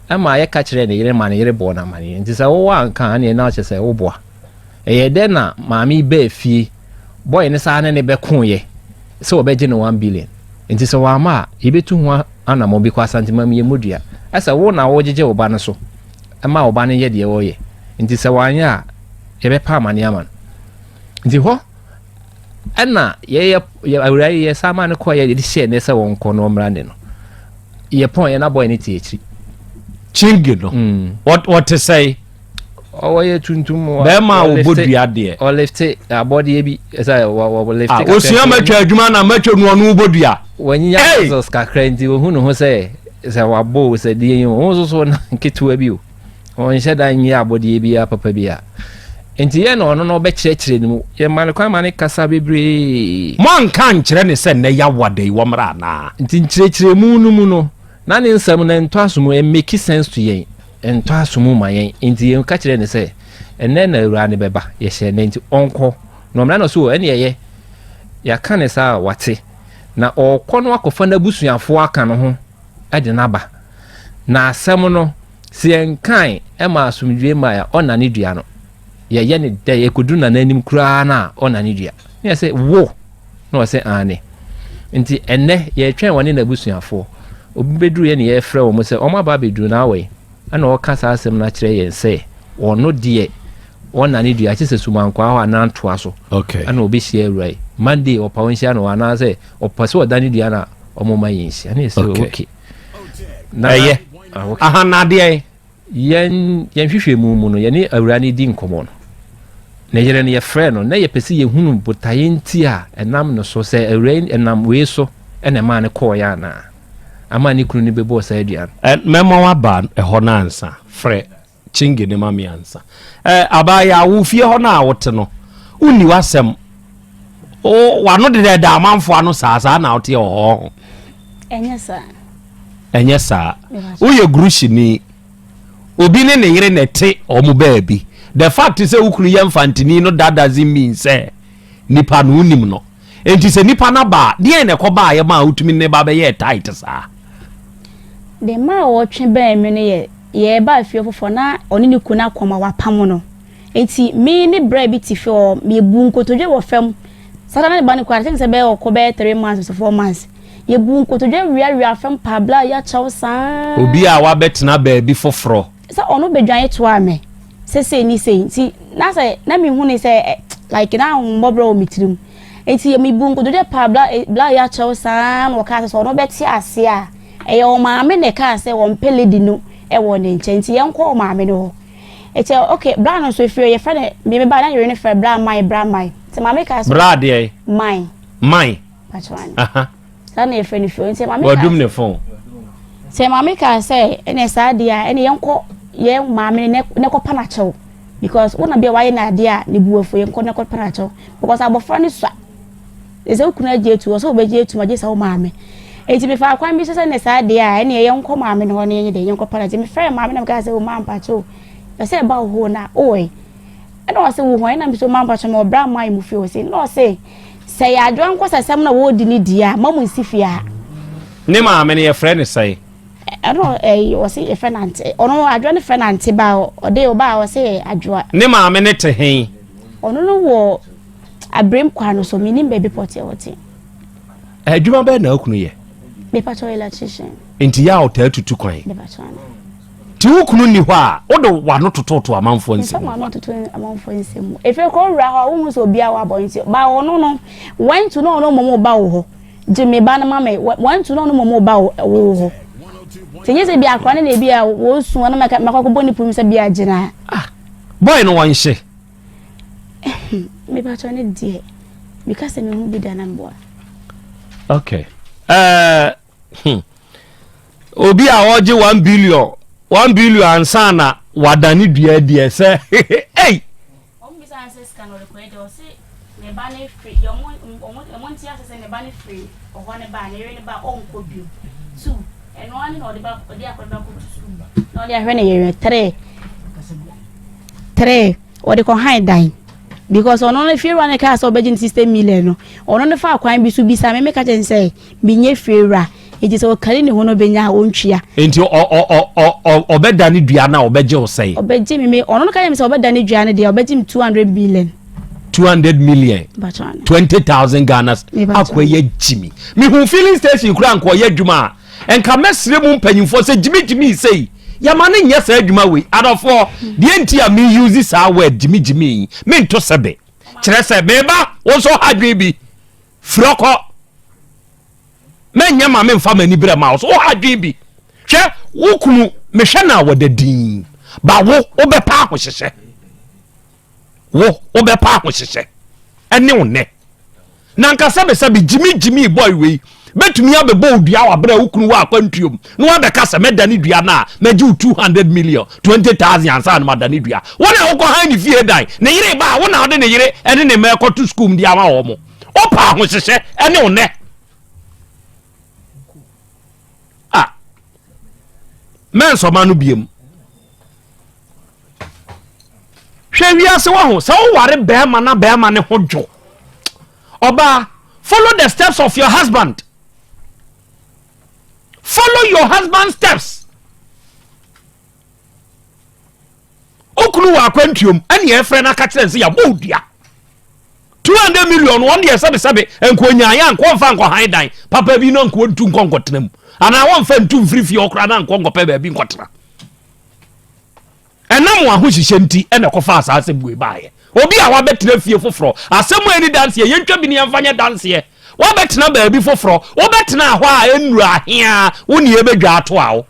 Ɛma yɛka kyerɛɛ ne yere ma ne yere bɔɔ no amanneɛ. Nti sɛ wowɔ anka a, ɛneɛ na kyerɛ sɛ woboa. Ɛyɛɛ dɛn na maame yi baa fie, bɔe no saa ne no bɛkoeɛ sɛ wɔbɛgye no one billion. Nti sɛ wamma a, yɛbɛtu ho anammɔn bi kɔ Asanteman mu, yɛmmɔ dua. Ɛsɛ wo na wogyegye wo ba no so ma wo ba no yɛ deɛ ɔyɛ. Nti sɛ wanyɛ a, yɛbɛpa amanneɛ ama no. Nti hɔ ɛna yɛyɛ awura yi yɛsan maa no kɔɔ yɛde hyɛɛ ne sɛ wɔnkɔ na ɔmmra ne no. Yɛ pɔn yɛ na bɔyɛ ne te akyiri. Chingi no. Mm. Wɔte sɛe. Ɔyɛ tuntum. Bɛrima a wɔbɔ dua deɛ. Ɔlifte abɔdeɛ bi sɛ wɔlifte ah, kakra. Osua mɛtwa adwuma na mɛtwa nu ɔno bɔ dua. Wɔnyinya muscles kakra nti ohun ne ho sɛ sɛ wabɔ o sɛ deɛ yi o wɔn nso so na nketewa bi o. Ɔnhyɛ da nyɛ abɔdeɛ biara papa bi a. Nti yɛ na ɔno no ɔbɛkyerɛkyerɛ ne mu. Yɛma no kwan ma ne kasa bebree. Moanka ankyerɛ no sɛ nnɛ Yawa da yi wɔmmra anaa? Nti nkyerɛkyerɛmu no mu no, na ne nsɛm no ntɔ aso mu, ɛmmeki sense to yɛn, ɛntɔ aso mu ma yɛn. Nti yɛka kyerɛɛ no sɛ, ɛnnɛ na Awuraa no bɛba, yɛhyɛ nnɛ nti ɔnkɔ na ɔmmra. Na ɔse o, ɛne ɛyɛ, yɛaka no saa a, wate. Na ɔrekɔ no akɔfa n'abusuafoɔ aka ne ho de no aba. Na asɛm no, sɛ yɛnkae ma asomdwoe mmae a, ɔnna ne dua no. Yɛyɛ ne dɛ, yɛkɔduru nana anim koraa no a, ɔnna ne dua. Ne yɛ sɛ, wo? Na ɔsɛ, aane. Nti ɛnnɛ, yɛretwɛn wɔne n'abusuafoɔ. Obi bɛduru yɛ ne yɛrefrɛ wɔn sɛ, wɔn aba abɛduru na awɔ yi. Ɛna ɔreka saa asɛm no akyerɛ yɛn sɛ, ɔno deɛ, ɔnna ne dua, kyɛ sɛ sumankwaa hɔ anaa ntoa so. Okay. Ɛna ɔbɛhyia awura yi. Monday, ɔpa ɔnhyia no hɔ anaasɛ ɔpɛ sɛ ɔda ne dua no a, wɔn ma yɛnhyia. Ne yɛ sɛ, okay. okay. ɛyɛ ah, ahanadeɛ. Yɛn yɛn hwehwɛmu mu no, yɛne awuraa no di nkɔmmɔ no, ne yere no yɛfrɛɛ no na yɛpɛ sɛ yɛhunu botaeɛ nti a ɛnam no so sɛ awuraa yi ɛnam wei so na ɛmaa no kɔɔeɛ anaa ama ne kunu no bɛbɔɔ saa dua no. Mɛma waba ɛhɔ no ansa, frɛ Chinge no ma me ansa. Ɛ, abaayaa, wo fie hɔ no a wote no, wonni w'asɛm. Wo, w'ano deda ɛda amanfoɔ ano saa, saa na woteɛ wɔ hɔ ho. Ɛnyɛ saa. Ɛnyɛ saa. Woyɛ Gurushini. Obi ne ne yere na ɛte wɔn baabi. The fact sɛ wo kunu yɛ mfantini no that doesn't mean sɛ nipa no wonim no. Enti sɛ nipa no aba a, deɛn na ɛkɔbaeɛ maa wotumi ne ne ba bɛyɛɛ tight saa? The mmaa a wɔtwe bɛn me no yɛ yɛreba fie foforɔ na ɔne ne kunu akɔ ma wapamo no. Enti me ne bra bi te fie hɔ, mebu nkotodwe wɔ fam. Saa da na ne ba no koraa, I think sɛ bɛyɛ ɔkɔ bɛyɛ 3 months or 4 months. Yɛbu nkotodwe wiawia fam paa bla yɛakyɛw saa. Obi a wabɛtena baabi foforɔ. Sɛ ɔno bɛdwane toaa me sɛ sei ne sei nti na sɛ na mehu ne sɛ like na ahommɔborɔ wɔ me tirim. Nti mebu nkotodwe paa bla bla yɛakyɛw saa na ɔkaa sɛ sɛ ɔno bɛte ase a ɛyɛ ɔmaame na ɛkaa sɛ ɔmpɛ lady no wɔ ne nkyɛn nti yɛnkɔ ɔmaame no hɔ. Eti okay, bra no nso efiri yɛfrɛ no me me ba na yɛre no frɛ bra man bra man. Nti maame kaa sɛ. Bra deɛ. Man. Man. Patro ano. Aha. Saa na yɛfrɛ no fie nti maame. Wadum ne phone. Sɛ maame kaa sɛ ɛnna saa deɛ a ɛnna yɛnkɔ yɛn maame ne ne kɔ pa n'akyɛw because wo na bia wayɛ n'adeɛ a ne bu afu yɛnkɔ ne kɔ pa n'akyɛw because abɔfra no sua. Sɛ wo kunu agye atu ɔsɛ wobɛgye atum agye sɛ wo maame. Enti mefaa kwan bi so sɛ ne saa deɛ a ɛneɛ yɛnkɔ maame no hɔ na yɛnyɛ deɛ yɛnkɔ pa no. Nti mefrɛɛ maame na mekaa sɛ o maa mpakyɛ o pɛ sɛ ɛba wo hɔ na wowɔ ɛna ɔse wo hɔ ɛna mesɛ maa mpakyɛ ma ɔbra maa mu fie ɔse na ɔse sɛ yɛ adwoa nkɔsɛsɛm na wɔredi ne die a ma mo nsi fie ha. Ne maame no yɛfrɛ no sɛn? Ɛna ɛyi ɔse yɛfrɛ no ante ɔno adwoa no frɛ no ante ba ɔde ɔba a ɔse yɛ adwoa. Ne maame no te he? Ɔno no wɔ Abrem kwan no so, menim baabi pɔtee ɔte. Adwuma bɛn na okunu yɛ? Mepatɔ electrician. Nti yɛ a ɔtaa tutu kwan? Mepatɔ ana. Ti wo kunu nni hɔ a, wode w'ano tototo amanfoɔ nsɛm mu? Mfa m'ano toto amanfoɔ nsɛm mu. Efe kɔ wura hɔ a, wohu sɛ obiara wɔ abɔ nti, ba ɔno no, wantu na ɔno mmom ba wo hɔ. Gye me ba no ma me, wantu na ɔno mmom ba wo hɔ. Sɛ nyɛ sɛ bi akora no na ebi a wɔsu ɔno mɛka mɛkɔ akɔbɔ ne pum sɛ bi agyina. Ah, boy no wɔnhye. Mepatɔ ne deɛ meka sɛ mehu bi da na mboa. Okay. Uh, hmm. Obi a ɔgye 1 billion 1 billion ansa na wadane dua deɛ sɛ ei. Wɔn bisa sɛ sika no ɔrekɔyɛ deɛ ɔse ne ba ne firi deɛ ɔmo ɔmo ɔmo nti ase sɛ ne ba ne firi ɔhɔ ne ba ne yere ne ba ɔnkɔ bio two ɛno ara ne na ɔde ba ɔde akɔde ba kɔto sukuu na ɔde ahwɛ ne yere three 3 ɔde kɔ han dan because ɔno no fiewura no kaa sɛ ɔbɛgye no 60 million no ɔno no fa kwan bi so bisa me meka kyerɛ no sɛ menyɛ fiewura nti sɛ ɔkari ne ho no ɔbɛnya a ɔntua. Nti ɔbɛda ne dua no a ɔbɛgye wo sɛn? Ɔbɛgye me me ɔno no ka kyerɛ me sɛ ɔbɛda ne dua no deɛ ɔbɛgye me 200 million. 200 million 20,000 Ghana akɔ yɛ gyimi mehu filling station kura nkɔyɛ adwuma a Nka mɛsrɛ mu mpanyinfoɔ sɛ gyimigyimii sei yɛma no nyɛ saa adwuma wei adɔfoɔ deɛ nti a me use saa word gyimigyimii yi mento sɛbe kyerɛ sɛ meba wo nso ha dwen bi firi ɔkɔ mɛnyɛ ma memfa m'ani berɛ ma wo so wo ha dwen bi hwɛ wo kunu mehwɛ no a wɔda din ba wo wobɛpa ahohyehyɛ Wo wobɛpa ahohyehyɛ ɛne wo nnɛ. Na nka sɛbesɛbe gyimi gyimi boy wei bɛtumi abɛbɔ wo dua wɔ aberɛ a wo kunu wɔ akwantuom na wabɛka sɛ mɛdane dua no a mɛgye wo 200 million 20,000 ansa na madane dua. Wo na wokɔ han ne fie dan ne yere ba a wo na wode ne yere ɛne ne mma ɛkɔto sukuu mu de ama wɔn mo. Wopɛ ahohyehyɛ ɛne wo nnɛ. Ah. Mɛnsɔma no biem. Hwɛ wiase wɔ ho sɛ woware bɛrima na bɛrima ne ho dwo ɔbaa follow the steps of your husband follow your husband's steps okunu wɔ akwantuom ɛne ɛfrɛ no aka kyerɛ no sɛ yɛabɔ wo dua 200 million wɔn deɛ sɛbesɛbe nko nyaayɛ anko mfa nkɔ han dan papa bi no nko ntu nkɔ nkɔtena mu anaa wɔmfa ntu mfiri fie ɔkora na nkɔ nkɔpɛ baabi nkɔtena Ɛnam wɔn ahohyehyɛ nti na ɛkɔfaa saa asɛm wei baeɛ. Obi a wabɛtena fie foforɔ, asɛm a ɛni danseɛ, yɛntwa bi ne yɛmfa nyɛ danseɛ. Wabɛtena baabi foforɔ, wobɛtena hɔ a ɛnnuru aheaa, wo ne yɛbɛdwa ato a wo.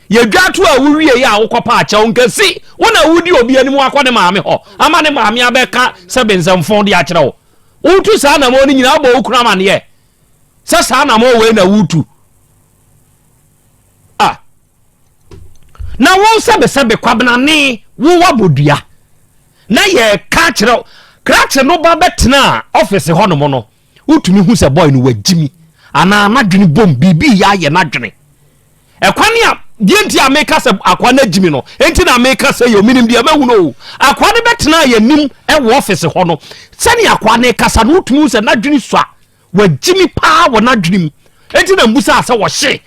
Yɛdwa ato a wowie yɛ a wokɔpa akyɛw nkɛsi, wo na wodi obi anim akɔ ne maame hɔ ama ne maame abɛka sɛ bensɛmfo de akyerɛ wo. Wotu saa anamɔ no nyinaa wobɔ wo kunu amaneɛ sɛ saa anamɔ wei na wotu. Ah. Na wo sɛbesɛbe kwabenane wo wabɔ dua na yɛka kyerɛ krakye no ba bɛtena ɔfisi hɔnom no wotumi hu sɛ bɔy no wagyimi anaa n'adwene bom biribi yɛ ayɛ n'adwene ɛkwan a deɛ nti a meka sɛ akoa no agyimi no nti na meka sɛ yɛ ominim deɛ mahu no o akoa no bɛtena yɛnim ɛwɔ ɔfisi hɔ no sɛnea akoa no kasa no wotumi hu sɛ n'adwene sua wagyimi paa wɔ n'adwene mu nti na mbusa sɛ wɔhye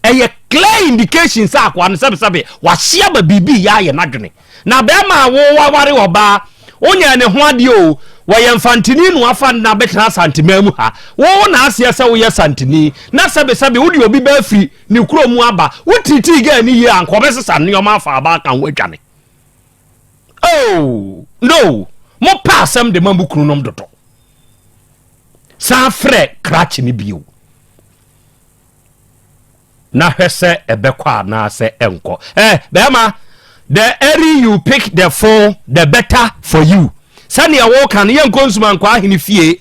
Ɛyɛ clear indication sɛ akoa no sɛbesɛbe wahye aba biribi reyɛ ayɛ n'adwene. Na bɛrima a wo waware ɔbaa, wonyɛɛ ne ho adeɛ o, wɔyɛ Mfantini na wafa no na abɛtena Asanteman mu ha. Wo wo na aseɛ sɛ woyɛ Santini, na sɛbesɛbe wode obi ba afiri ne kuro mu aba, wo treatii girl no yie a anka ɔbɛsesa nneɛma afa aba aka ho adwane. Oh, no, mopɛ asɛm de ma mo kununom dodo. San frɛ krakye no bio. Na hwɛ sɛ ɛbɛkɔ anaasɛ ɛnkɔ. Ɛ, bɛrima, The early you pick the phone, the better for you. Sɛnea woka no, yɛnkɔ Nsumankwaa ahene fie.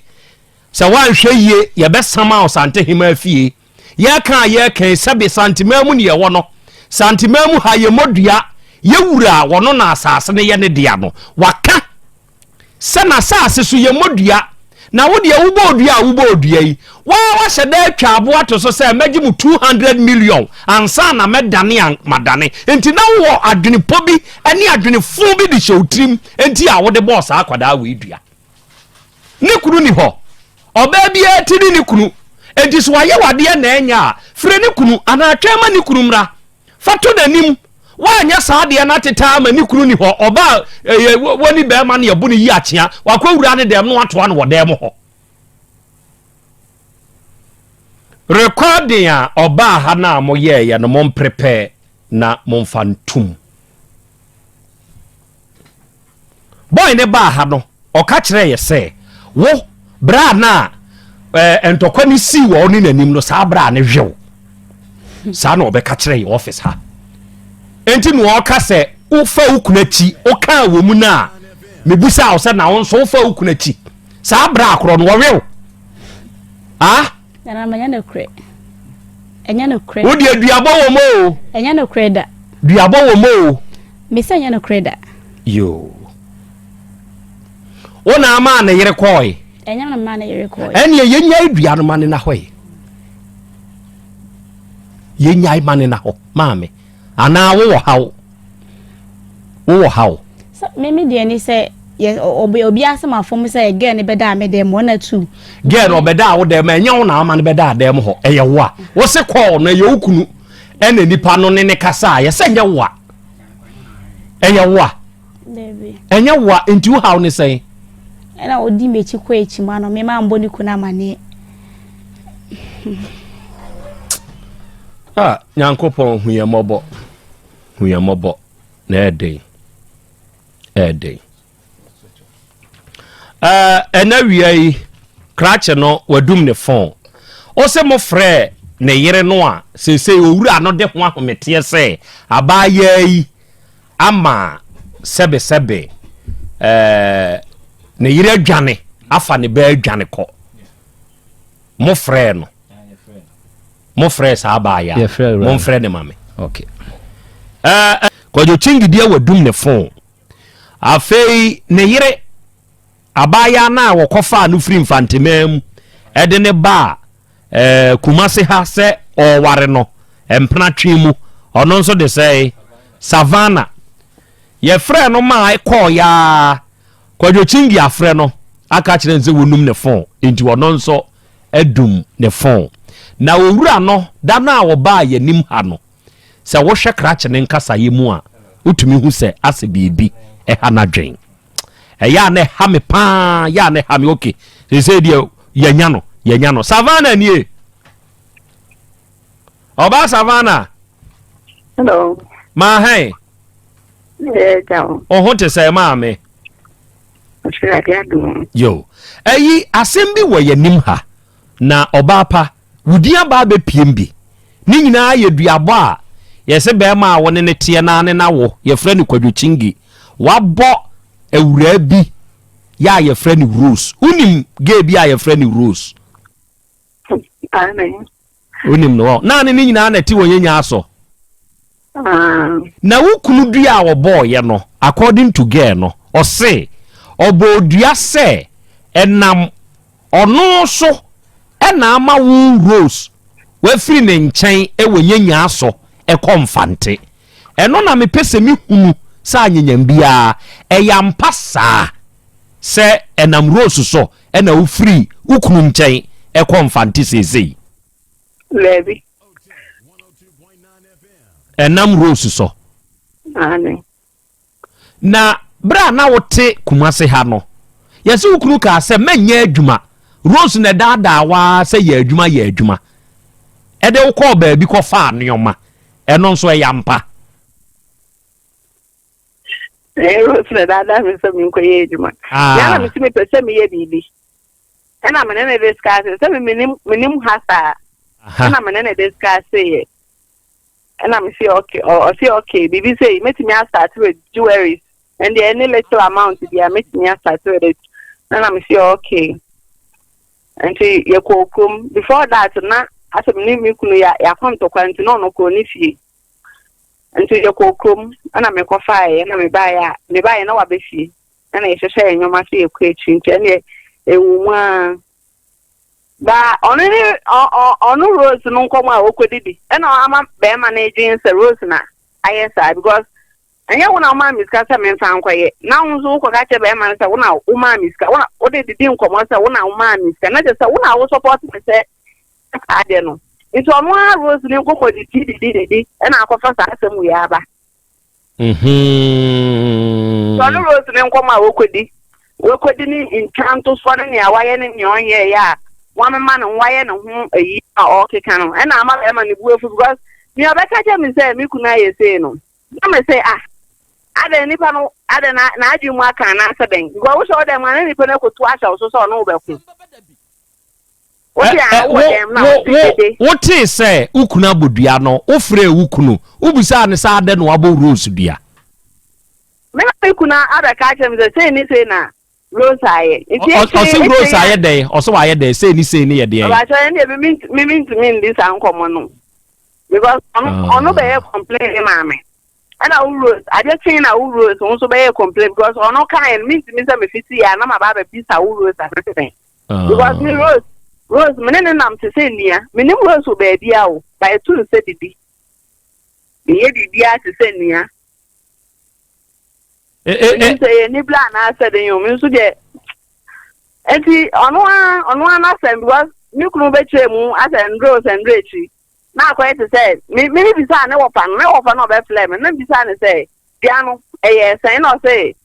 Sɛ woanhwɛ yie, yɛbɛsama wo Santehemaa fie. Yɛreka a yɛreka yi, sɛbe Santemaa mu ne yɛwɔ no. Santemaa mu ha, yɛmmɔ dua. Yɛ wura a wɔno na asase no yɛ ne dea no, waka sɛ n'asase so yɛmmɔ dua. Na wo deɛ wobɔɔ dua a wobɔɔ dua yi, wo ara woahyɛ da atwa aboɔ ato so sɛ mɛgye mo 200 million ansa na mɛdane a madane. Enti na wowɔ adwenepɔ bi ne adwene fo bi de hyɛ wo tirim enti a wode bɔɔ saa akwadaa wei dua. Ne kunu ni hɔ. Ɔbaa biara ti ne ne kunu. Enti sɛ wayɛ w'adeɛ na ɛnyɛ a, frɛ ne kunu anaa twɛn ma ne kunu mmra. Fa to n'anim. Woanyɛ saa adeɛ no atetaa ama ne kunu ni hɔ. Ɔbaa ɛyɛ wɔne bɛrima no yɛbo no yi akyea. Wakɔ wura ne dɛm na watoa no wɔ dɛm hɔ. Recording a ɔbaa ha no a moyɛɛyɛ no momprepare na momfa ntom. Boy no baa ha no, ɔka kyerɛɛ yɛ sɛ, wo, berɛ a na eh, ntɔkwa no sii wɔ ɔne n'anim no, saa berɛ a ne hwew. Saa na ɔbɛka kyerɛ yɛ office ha. Enti na ɔka sɛ, wofa wo kunu akyi, wokaa wɔ mu no a, mebusaa wo sɛ na wo nso wofa wo kunu akyi. Saa berɛ a korɔ no, wɔwew. Ah? Nana ma ɛnyɛ nokorɛ. Ɛnyɛ nokorɛ. Wo deɛ duabɔ wɔ mu o. Ɛnyɛ nokorɛ da. Duabɔ wɔ mu o. Mese ɛnyɛ nokorɛ da. Yoo. Wo na ama ne yere kɔɔe. Ɛnyɛ na maa ne yere kɔɔe. Ɛneɛ yɛnyae dua no ma ne na hɔ yi. Yɛnyae ma ne na hɔ maame. Anaa wowɔ haw. Wowɔ haw. Sɛ me me deɛ ni sɛ yɛ obi obi asɛm afɔm sɛ girl no bɛda me dɛm wɔn na tu. Girl no ɔbɛda wo dɛm ɛnyɛ wo na ama no bɛda dɛm hɔ ɛyɛ wo a wose kɔɔ no ɛyɛ wo kunu ɛna nipa no ne ne kasa a yɛsɛ ɛnyɛ wo a ɛyɛ wo a ɛnyɛ wo a nti wo haw ne sɛn. Ɛna odi m'akyi kɔ akyi ma no me ma mbɔ ne kunu amaneɛ. Ah, Nyankopɔn hu yɛn mmɔbɔ hu yɛn mmɔbɔ. Na ɛyɛ den ɛyɛ den ɛna wia yi krakye no wadum ne fon ɔsɛ mo frɛ ne yere no a seesei owura no de ho ahometeɛ sɛ abaayaa yi ama sɛbesɛbe ɛɛ ne yere adwane afa ne ba adwane kɔ mo frɛ no Mo frɛ saa baa ya. Mo nfrɛ ne ma me. Okay. Eh, eh, Kwadwo Kyingideɛ wadum ne fon. Afei ne yere abaayaa no a wɔkɔfaa no firi Mfanteman mu ɛde ne baa eh, Kumase ha sɛ ɔreware no mpena twe mu. Ɔno nso de sɛe Savannah. Yɛfrɛɛ no maa ɛkɔɔ yaa. Kwadwo Kyingi afrɛ no aka kyerɛ no sɛ wɔnum ne fon nti ɔno nso adum ne fon. Na owura no, da no a ɔbaa yɛn anim ha no, sɛ wohwɛ krakye no nkasaeɛ mu a, wotumi hu sɛ asɛ biribi ɛha n'adwen. Ɛyɛ a na ɛha me paa, yɛ a na ɛha me. Okay, seesei deɛ yɛanya no, yɛanya no. Savannah nie. Ɔbaa Savannah. Hello. Maa hɛn. Wo ho te sɛ maame. Yo, ɛyi asɛm bi wɔ yɛnim ha na ɔbaa pa wo din aba abɛpiem bi. Ne nyinaa yɛ duabɔ a yɛsɛ bɛrima a wo ne ne teɛ naa ne na wo yɛfrɛ no Kwadwo Kyingi. Wabɔ awuraa bi yɛ a yɛfrɛ no Rose. Wonim gay bi a yɛfrɛ no Rose? Wonim no hɔ. Na ne ne nyinaa na ɛte wɔn nyɛ asɔ. Na wo kunu dua a ɔbɔɔyɛ no, according to girl no, ɔse ɔbɔɔ dua sɛ ɛnam ɔno so ɛna ama wo Rose wafiri ne nkyɛn wɔ nyenyaa so ɛkɔ Mfante. Ɛno na mepɛ sɛ mehunu sɛ anyenyam biara ɛyɛ ampa saa sɛ ɛnam Rose so ɛna wofiri wo kunu nkyɛn ɛkɔ Mfante seesei. Daabi. Ɛnam Rose so. Aane. Na berɛ a na wote Kumase ha no, yɛse wo kunu kaa sɛ mɛnyɛ adwuma. Rose na ɛdaadaa wo ara sɛ yɛ adwuma yɛ adwuma. Ɛde wo kɔɔ baabi kɔfaa nneɛma. Ɛno nso ɛyɛ ampa? Ɛyɛ Rose na ɛdaadaa me sɛ menkɔyɛ adwuma. Ah. Yɛn na mese mepɛ sɛ meyɛ biribi. Ɛna me ne no discuss sɛ me menim menim ha saa. Ɛna me ne no discuss yɛ. Ɛna me se okay, ɔse okay, biribi sei, mɛtumi astart with jewelries, ɛndeɛ any little amount bia mɛtumi astart with it. Ɛna me se okay. Nti yɛkɔɔ kurom, before that na asɛ me ne me kunu yɛ yɛakɔ ntɔkwa nti na ɔno kɔɔ ne fie. Nti yɛkɔɔ kurom, ɛna mekɔfaeɛ, ɛna mebaeɛ a, mebaeɛ na waba fie. Ɛna yɛhyehyɛ yɛn nneɛma sɛ yɛkɔ akyiri nti ɛneɛ ɛwɔ mu ara. Ba ɔno ne ɔno Rose no nkɔmɔ a ɔkɔdidi ɛna ama bɛrima no adwene sɛ Rose na ayɛ saa because ɛnyɛ wo na womaa me sika sɛ memfa nkɔyɛ na wo nso wokɔka kyerɛ bɛrima no sɛ wo na womaa me sika wo na wode didi nkɔmɔ sɛ wo na womaa me sika na kyerɛ sɛ wo na wo support me sɛ saa adeɛ no nti ɔno ara Rose ne nkɔmɔ didi didi didi ɛna akɔfa saa asɛm wei aba. Mm-hmm. Sɛ ɔne Rose ne nkɔmmɔ a wɔkɔdi, wɔkɔdi ne ntwantosoɔ ne nea wayɛ ne nea ɔnyɛeɛ a wamema ne ho wayɛ ne ho ayi a ɔrekeka no ɛna ama bɛrima ne bu afu because nea ɔbɛka kyerɛ me sɛ me kunu ayɛ sei no na me sɛ ah adɛn nipa no adɛn na n'adwene mu aka anaasɛ dɛn because wohyɛ wo dɛn mu a na nipa no akoto ahyɛ wo so sɛ ɔne wo bɛko. Wotee sɛ wo kunu abɔ dua no, wofrɛɛ wo kunu, wobisaa no sɛ adɛn na wabɔ Rose dua? Me na me kunu abɛka akyerɛ me sɛ sei ne sei na Rose ayɛ. Nti Ɔse Rose ayɛ dɛn? Ɔse wayɛ dɛn? Sei ne sei ne yɛ deɛn? Ɔbakyɛ ɛn deɛ me mentumi ndi saa nkɔmmɔ no because ɔno ɔno bɛyɛ complain ne maame ɛna wo Rose adeɛ kyee na wo Rose wo nso bɛyɛ complain because ɔno kaeɛ no mentumi sɛ mefiti yɛ a na maba abɛbisa wo Rose asɛm. Because me Rose, Rose, me ne ne nam te sɛ nnua. Menim Rose wɔ baabia o, but ɛtu no sɛ didi. Meyɛ biribiara te sɛ nnua. Menim sɛ yɛ nibla anaasɛ den o, me nso deɛ. Nti ɔno ara, ɔno ara n'asɛm because me kunu bɛkyerɛ mu asɛ nduro sɛ nduro akyi. Na akɔyɛ te sɛ me me bisaa ne wɔfa no, ne wɔfa no ɔbɛflɛ me, na bisaa ne sɛ Dua no, ɛyɛɛ sɛn? Ɛna ɔse,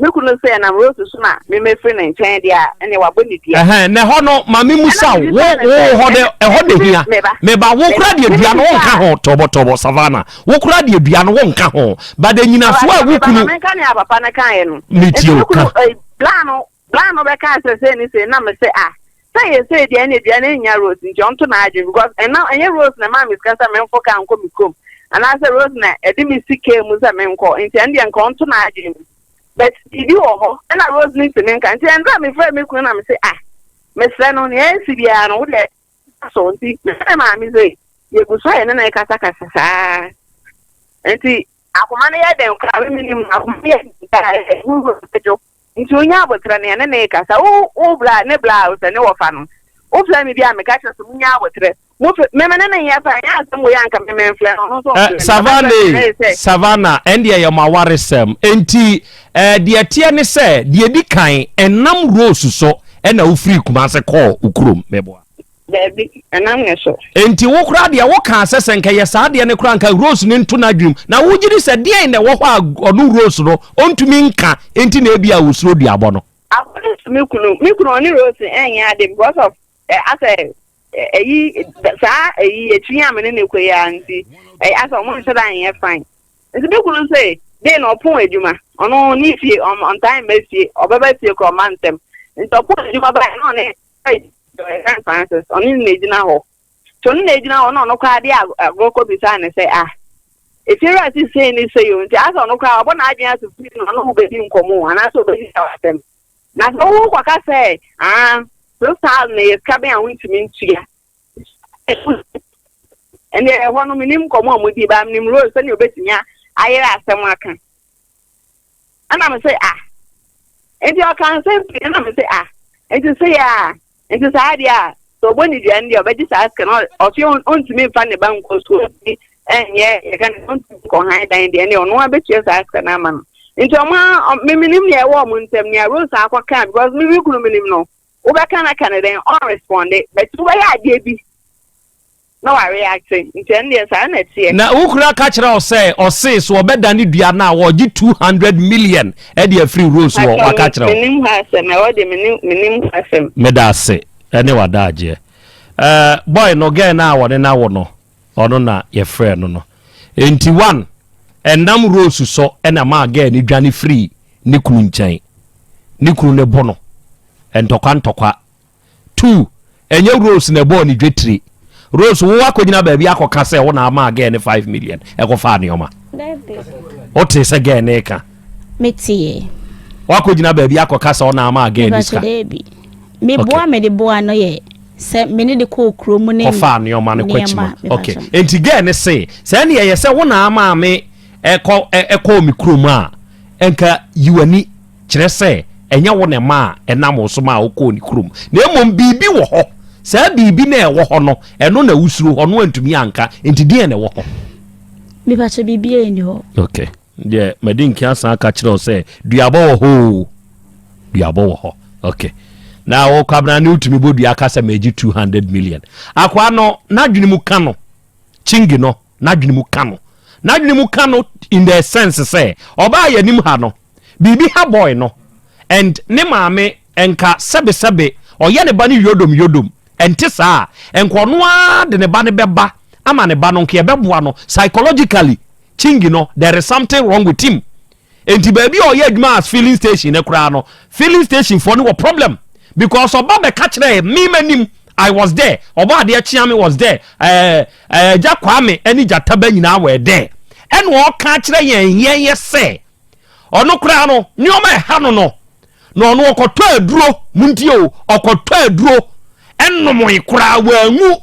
Me kunu se ɛnam Rose so na me mefiri ne nkyɛn deɛ a, ɛneɛ wabɔ ne dua. Ɛhɛn, na ɛhɔ no, ma me musa wo, wo, wo hɔ de, ɛhɔ na hia. Meba, wo kora deɛ dua no wonka ho, tɔbɔ tɔbɔ, Savannah, wo kora deɛ dua no wonka ho, but anyinasoɔ a wo kunu. Meba, ma menka nea papa no kaeɛ no. Metie wo, ka. Bla no, Bra no bɛkaa sɛ sei ne sei na me se ah sɛ yɛ sei deɛ ɛne dua no nnya Rose nti ɔnto n'adwene because ɛna ɛnyɛ Rose na ɛmaa me sika sɛ menfo kaa nkɔ me kurom anaasɛ Rose na ɛde me si kaa mu sɛ menkɔ nti ɛno deɛ nka ɔnto n'adwene mu but biribi wɔ hɔ ɛna Rose no ntumi nka nti ɛnberɛ a mefrɛ me kunu na me se ah mesrɛ no nea ɛsi biara no wo deɛ so nti mefrɛ maame sei yɛgu so a yɛne no rekasakasa saa nti akoma no yɛ den koraa me menim akoma no yɛ den koraa ɛhu dwo Nti onya aboterɛ no yɛne no rekasa wo wo bra ne bra a sɛ ne wɔfa no wo frɛ me bi a meka kyerɛ sɛ munya aboterɛ mo fɛ me me ne no nyɛ fa ɛnyɛ asɛm wei anka me memfrɛ no ɔno nso ɔmfrɛ me Savannah ɔbɛfrɛ me sɛ Savannah ɛndeɛ yɛ mo awaresɛm enti eh, deɛ ɛteɛ ne sɛ deɛ ɛdi kan ɛnam Rose so ɛna wofiri Kumase kɔɔ wo kurom meboa. Daabi, ɛnam ne so. Enti wo koraa deɛ wokaa sɛ sɛ nka yɛ saa deɛ no koraa nka Rose no nto n'adwenem. Na wogye di sɛ deɛn na ɛwɔ hɔ a ɔno Rose no ɔntumi nka enti na ebia ɔsuro duabɔ no? According to me kunu, me kunu ɔne Rose ɛnyɛ ade because of eh, asɛ ɛyi saa ɛyi akyi a me ne ne kɔ yi ara nti ɛyɛ asɛ ɔmo nhyɛ da nyɛ fine. Nti me kunu se dei na ɔpon adwuma ɔno ne fie ɔntaa mma fie ɔbɛba fie koraa ɔmma ntɛm nti ɔpon adwuma baeɛ na ɔne Ɛyɛ Francis, ɔno na egyina hɔ. Nti ɔno na egyina hɔ na ɔno koraa de agorɔ kɔ bisaa no sɛ, ah, efiewura se sei ne sei o, nti asɛ ɔno koraa ɔbɔ n'adwene ato fie na ɔne wo bɛdi nkɔmmɔ o, anaasɛ ɔbɛbisa wo asɛm. Na sɛ wokɔka sɛ, ah, 2000 yɛ sika bɛn a wontumi ntua. Ɛndeɛ ɛhɔ no menim nkɔmmɔ a wɔdi, but menim Rose sɛnea ɔbɛtumi ayerɛ asɛm aka. Ɛna me se ah. Nti ɔka nsɛm pii ɛna me se ah. Nti se yɛ a, nti saa deɛ a, sɛ ɔbɔ ne dua no deɛ ɔbɛgye saa sika no, ɔse ɔntumi mfa ne ba nkɔ sukuu, ɔntumi ɛnyɛ yɛka ne ɔntumi nkɔ han dan deɛ ɛne ɔno abɛtua saa sika no ama no. Nti ɔmo a me menim nea ɛwɔ ɔmo ntam, nea Rose akɔka because me me kunu menim no, wobɛka no aka no dɛn, ɔnresponde, but wobɛyɛ adeɛ bi na wa react nti ɛno deɛ saa na ɛteɛ. Na wo kura ka kyerɛ wo sɛ ɔse so ɔbɛdane dua no a ɔgye 200 million ɛde afiri Rose hɔ waka kyerɛ wo. Menim hɔ asɛm ɛhɔ deɛ menim menim hɔ asɛm. Meda ase ɛne w'adagyeɛ. Eh, boy no girl no a wɔne no awo no ɔno na yɛfrɛ no no. Enti one ɛnam Rose so ɛna maa girl no dwane firii ne kunu nkyɛn. Ne kunu no bo no ntɔkwa ntɔkwa. 2, Ɛnyɛ Rose na ɛbɔɔ ne dwetire. Rose, wo akɔgyina baabi akɔka sɛ wo na ama girl ne 5 million ɛkɔfaa nneɛma. Wote sɛ girl ne ka? Meteɛ. Wakɔgyina baabi akɔka sɛ wo na ama girl ne sika? Meboa mede boa no yɛ sɛ me ne de kɔɔ kurom ne kɔfaa nneɛma no kɔkyima. Okay. Enti girl ne se sɛ ɛne ɛyɛ sɛ wo na ama me ɛkɔ ɛkɔɔ me kurom a, ɛnka yi w'ani kyerɛ sɛ ɛnyɛ wo na ɛmaa ɛnam wo so maa wokɔɔ ne kurom, na mmom biribi wɔ hɔ. Saa biribi no a ɛwɔ hɔ no, ɛno na wosuro, ɔno antumi anka. Enti deɛn na ɛwɔ hɔ? Mepakyɛ, biribiara nni hɔ. Okay. Deɛ madi nka asan aka kyerɛ wo sɛ duabɔ wɔ hɔ o. Duabɔ wɔ hɔ. Okay. Na wo Kwabena ne wotumi bɔ dua ka sɛ magye 200 million. Akoa no, n'adwene mu ka no. Chingi no, n'adwene mu ka no. N'adwene mu ka no in the sense sɛ ɔbaa yɛn anim ha no, biribi ha boy no and ne maame nka sɛbesɛbe ɔyɛ ne ba no yodom yodom, ɛnte saa a nka ɔno ara de ne ba no bɛba ama ne ba no nka ɛbɛboa no psychologically. Chingi no, there is something wrong with him. Enti baabi a ɔyɛ adwuma as filling station no koraa no, filling station foɔ no wɔ problem because ɔba bɛka kyerɛɛ me m'anim. I was there, ɔbɔ adeɛ kyea me was there, ɛɛ ɛɛ gya Kwame ɛne Gyataba nyinaa were there, ɛna ɔka kyerɛ yɛn yɛn yɛ sɛ ɔno koraa no nneɛma ɛha no no na ɔno ɔkɔtɔ aduro mu nti o, ɔkɔtɔ aduro ɛnomoe koraa wɔanwu.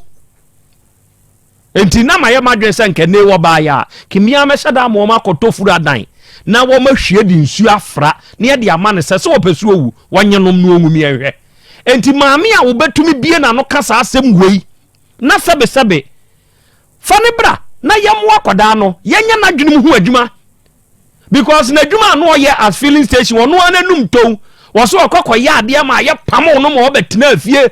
Enti na mayɛ m'adwene sɛ nka nnɛ wɔbaeɛ a, kemmea mɛhyɛ da ama wɔn akɔtɔ furu adan na wɔahwie de nsuo afra na yɛde ama no sɛ, sɛ ɔpɛ so owu, wɔnyɛ nom na ɔnwu meɛnhwɛ. Enti maame a wobɛtumi bie n'ano ka saa asɛm wei na sɛbesɛbe fa no bra na yɛmmoa akwadaa no yɛnyɛ n'adwene mu ho adwuma because n'adwuma a na ɔyɛ as filling station, ɔno ara n'anum tow wɔ so ɔkɔ kɔyɛ adeɛ ma yɛ pamo no ma ɔbɛtena fie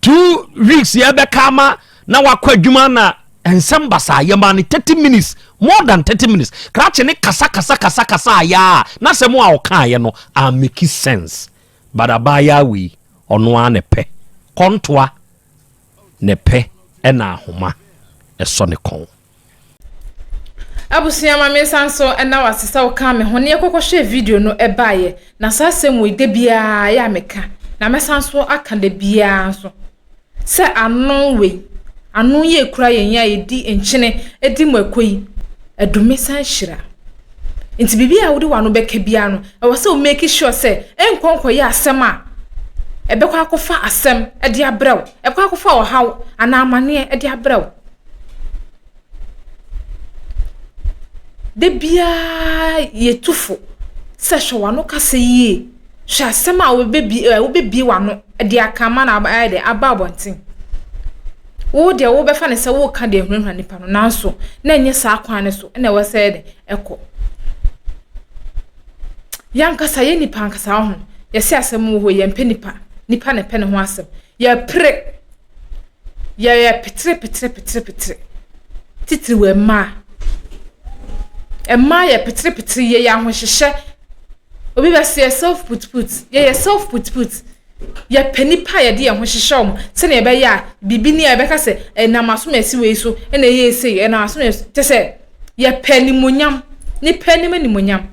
2 weeks, yɛbɛka ama na wakɔ adwuma na nsɛm basaa. Yɛma no 30 minutes, more than 30 minutes, krakye ne kasa kasa kasa kasa ayɛ a na sɛm a ɔkaeɛ no a make sense, but abaayaa wei ɔno ara ne pɛ kɔntoa ne pɛ ɛna ahoma ɛsɔ ne kɔn. Abusua, ma me nsa nso ɛna wase sɛ woka me ho ne yɛkɔkɔhwɛ video no ɛbaeɛ. Na saa asɛm wei da biara yɛ a meka na mɛsan so aka da biara nso sɛ ano wei ano yɛ kura yɛn yi a yɛdi nkyene di mu ɛkɔ yi ɛdome san hyira. Nti biribi a wode w'ano bɛka biara no, ɛwɔ sɛ wo make sure sɛ ɛnkɔ nkɔyɛ asɛm a ɛbɛkɔ akɔfa asɛm de abrɛ wo, ɛbɛkɔ akɔfa ɔhaw anaa amanneɛ de abrɛ wo. Da biara yɛtu fo sɛ hwɛ w'ano kasa yie. Hwɛ asɛm a wobɛbie ɛ wobɛbie w'ano de aka ama no ayɛ dɛ aba abɔnten. Wo deɛ wobɛfa no sɛ woreka de ahunahuna nipa no, nanso na ɛnyɛ saa kwan no so na ɛwɔ sɛ ɛyɛ dɛ ɛkɔ. Yɛn ankasa yɛn nipa ankasa ho yɛsɛ asɛm wɔ hɔ, yɛmpɛ nipa, nipa na ɛpɛ ne ho asɛm. Yɛpere. Yɛyɛ petere petere petere petere, titiriw mmaa. Mmaa yɛ petere petere, yɛyɛ ahohyehyɛ. Obi bɛse yɛ self put put, yɛyɛ self put put. Yɛpɛ nnipa a yɛde yɛn ho hyehyɛ wɔn sɛnea ɛbɛyɛ a biribi ni a yɛbɛka sɛ ɛnam asomasi wei so na ɛyɛɛ sei, ɛnam asomasi, kyɛ sɛ yɛpɛ animuonyam, nnipa anim animuonyam.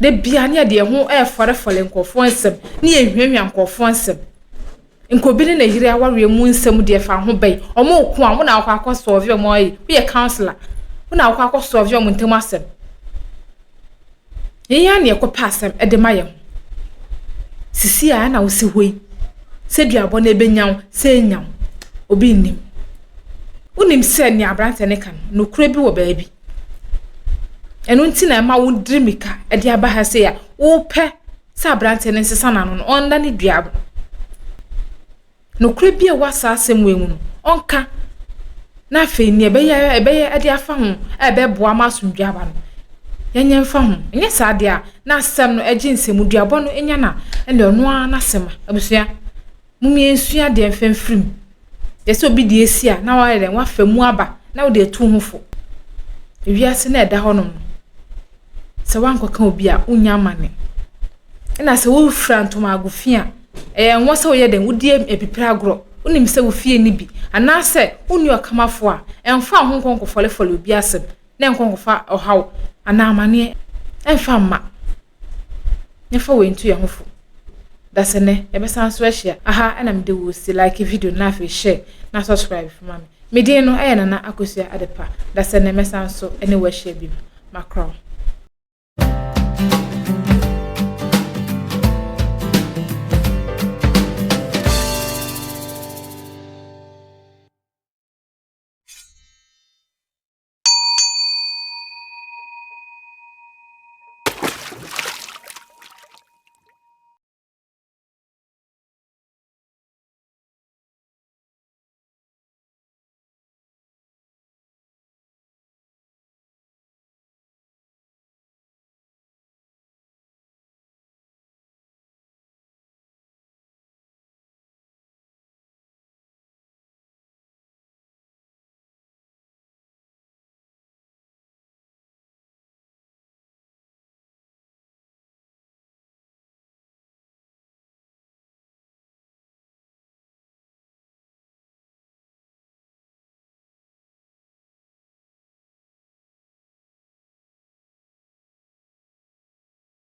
Da biara ne yɛde yɛn ho refɔrefɔre nkurɔfoɔ nsɛm, ne yɛhwiahwia nkurɔfoɔ nsɛm. Nka obi ne ne yere awareɛ mu nsɛm deɛ fa ho bɛn. Wɔn reko a, wo na wokɔ akɔ solve wɔn ayi. Woyɛ councillor. Wo na wokɔ akɔ solve wɔn ntam asɛm. Yɛn ara na yɛkɔpɛ asɛm de ma yɛn ho. Sisi a na wosi hɔ yi, sɛ duabɔ no ɛbɛnya wo, sɛ ɛnya wo, obi nnim. Wonim sɛ nea aberanteɛ no ka no, nokorɛ bi wɔ baabi. Ɛno nti na ɛma wodiri mmirika de aba ha sei a wopɛ sɛ aberanteɛ no nsesa n'ano no, ɔnna ne dua no. Nokorɛ bi a ɛwɔ saa asɛm wei mu no, ɔnka. Na afei nea ɛbɛyɛ ɛbɛyɛ de afa ho a ɛbɛboa ma asomdwoeɛ aba no, yɛnyɛ mfa ho. Ɛnyɛ saa deɛ a, na asɛm no agye nsam, duabɔ no nya no a, ɛnna ɔno ara n'asɛm a. Abusua, mom yɛnsua adeɛ mfa mfiri mu. Deɛ sɛ obi deɛ asi a, na wayɛ dɛn, wafa mu aba na wode atu wo ho fo. Ewiase no a ɛda hɔnom no, sɛ woankɔka obi a, wonnya amane. Ɛna sɛ wofira ntomago fi a, ɛyɛ nwa sɛ woyɛ dɛn, wodi apipire agorɔ. Wonim sɛ wo fie nni bi. Anaasɛ wonni ɔkamafoɔ a, ɛmfa wo ho nkɔ nkɔfɔlefɔle obi asɛm na ɛnkɔ nkɔfa ɔhaw anaa amaneɛ ɛmfa mma. Yɛmfa wei nto yɛn ho fo. Dasɛnɛ yɛbɛsan so ahyia. Aha ɛna mede wo si like video na afei share na subscribe ma me. Me din no ɛyɛ Nana Akosua Adepa. Dasɛnɛ mɛsan so ɛne wo ahyia bi. Makrɔ.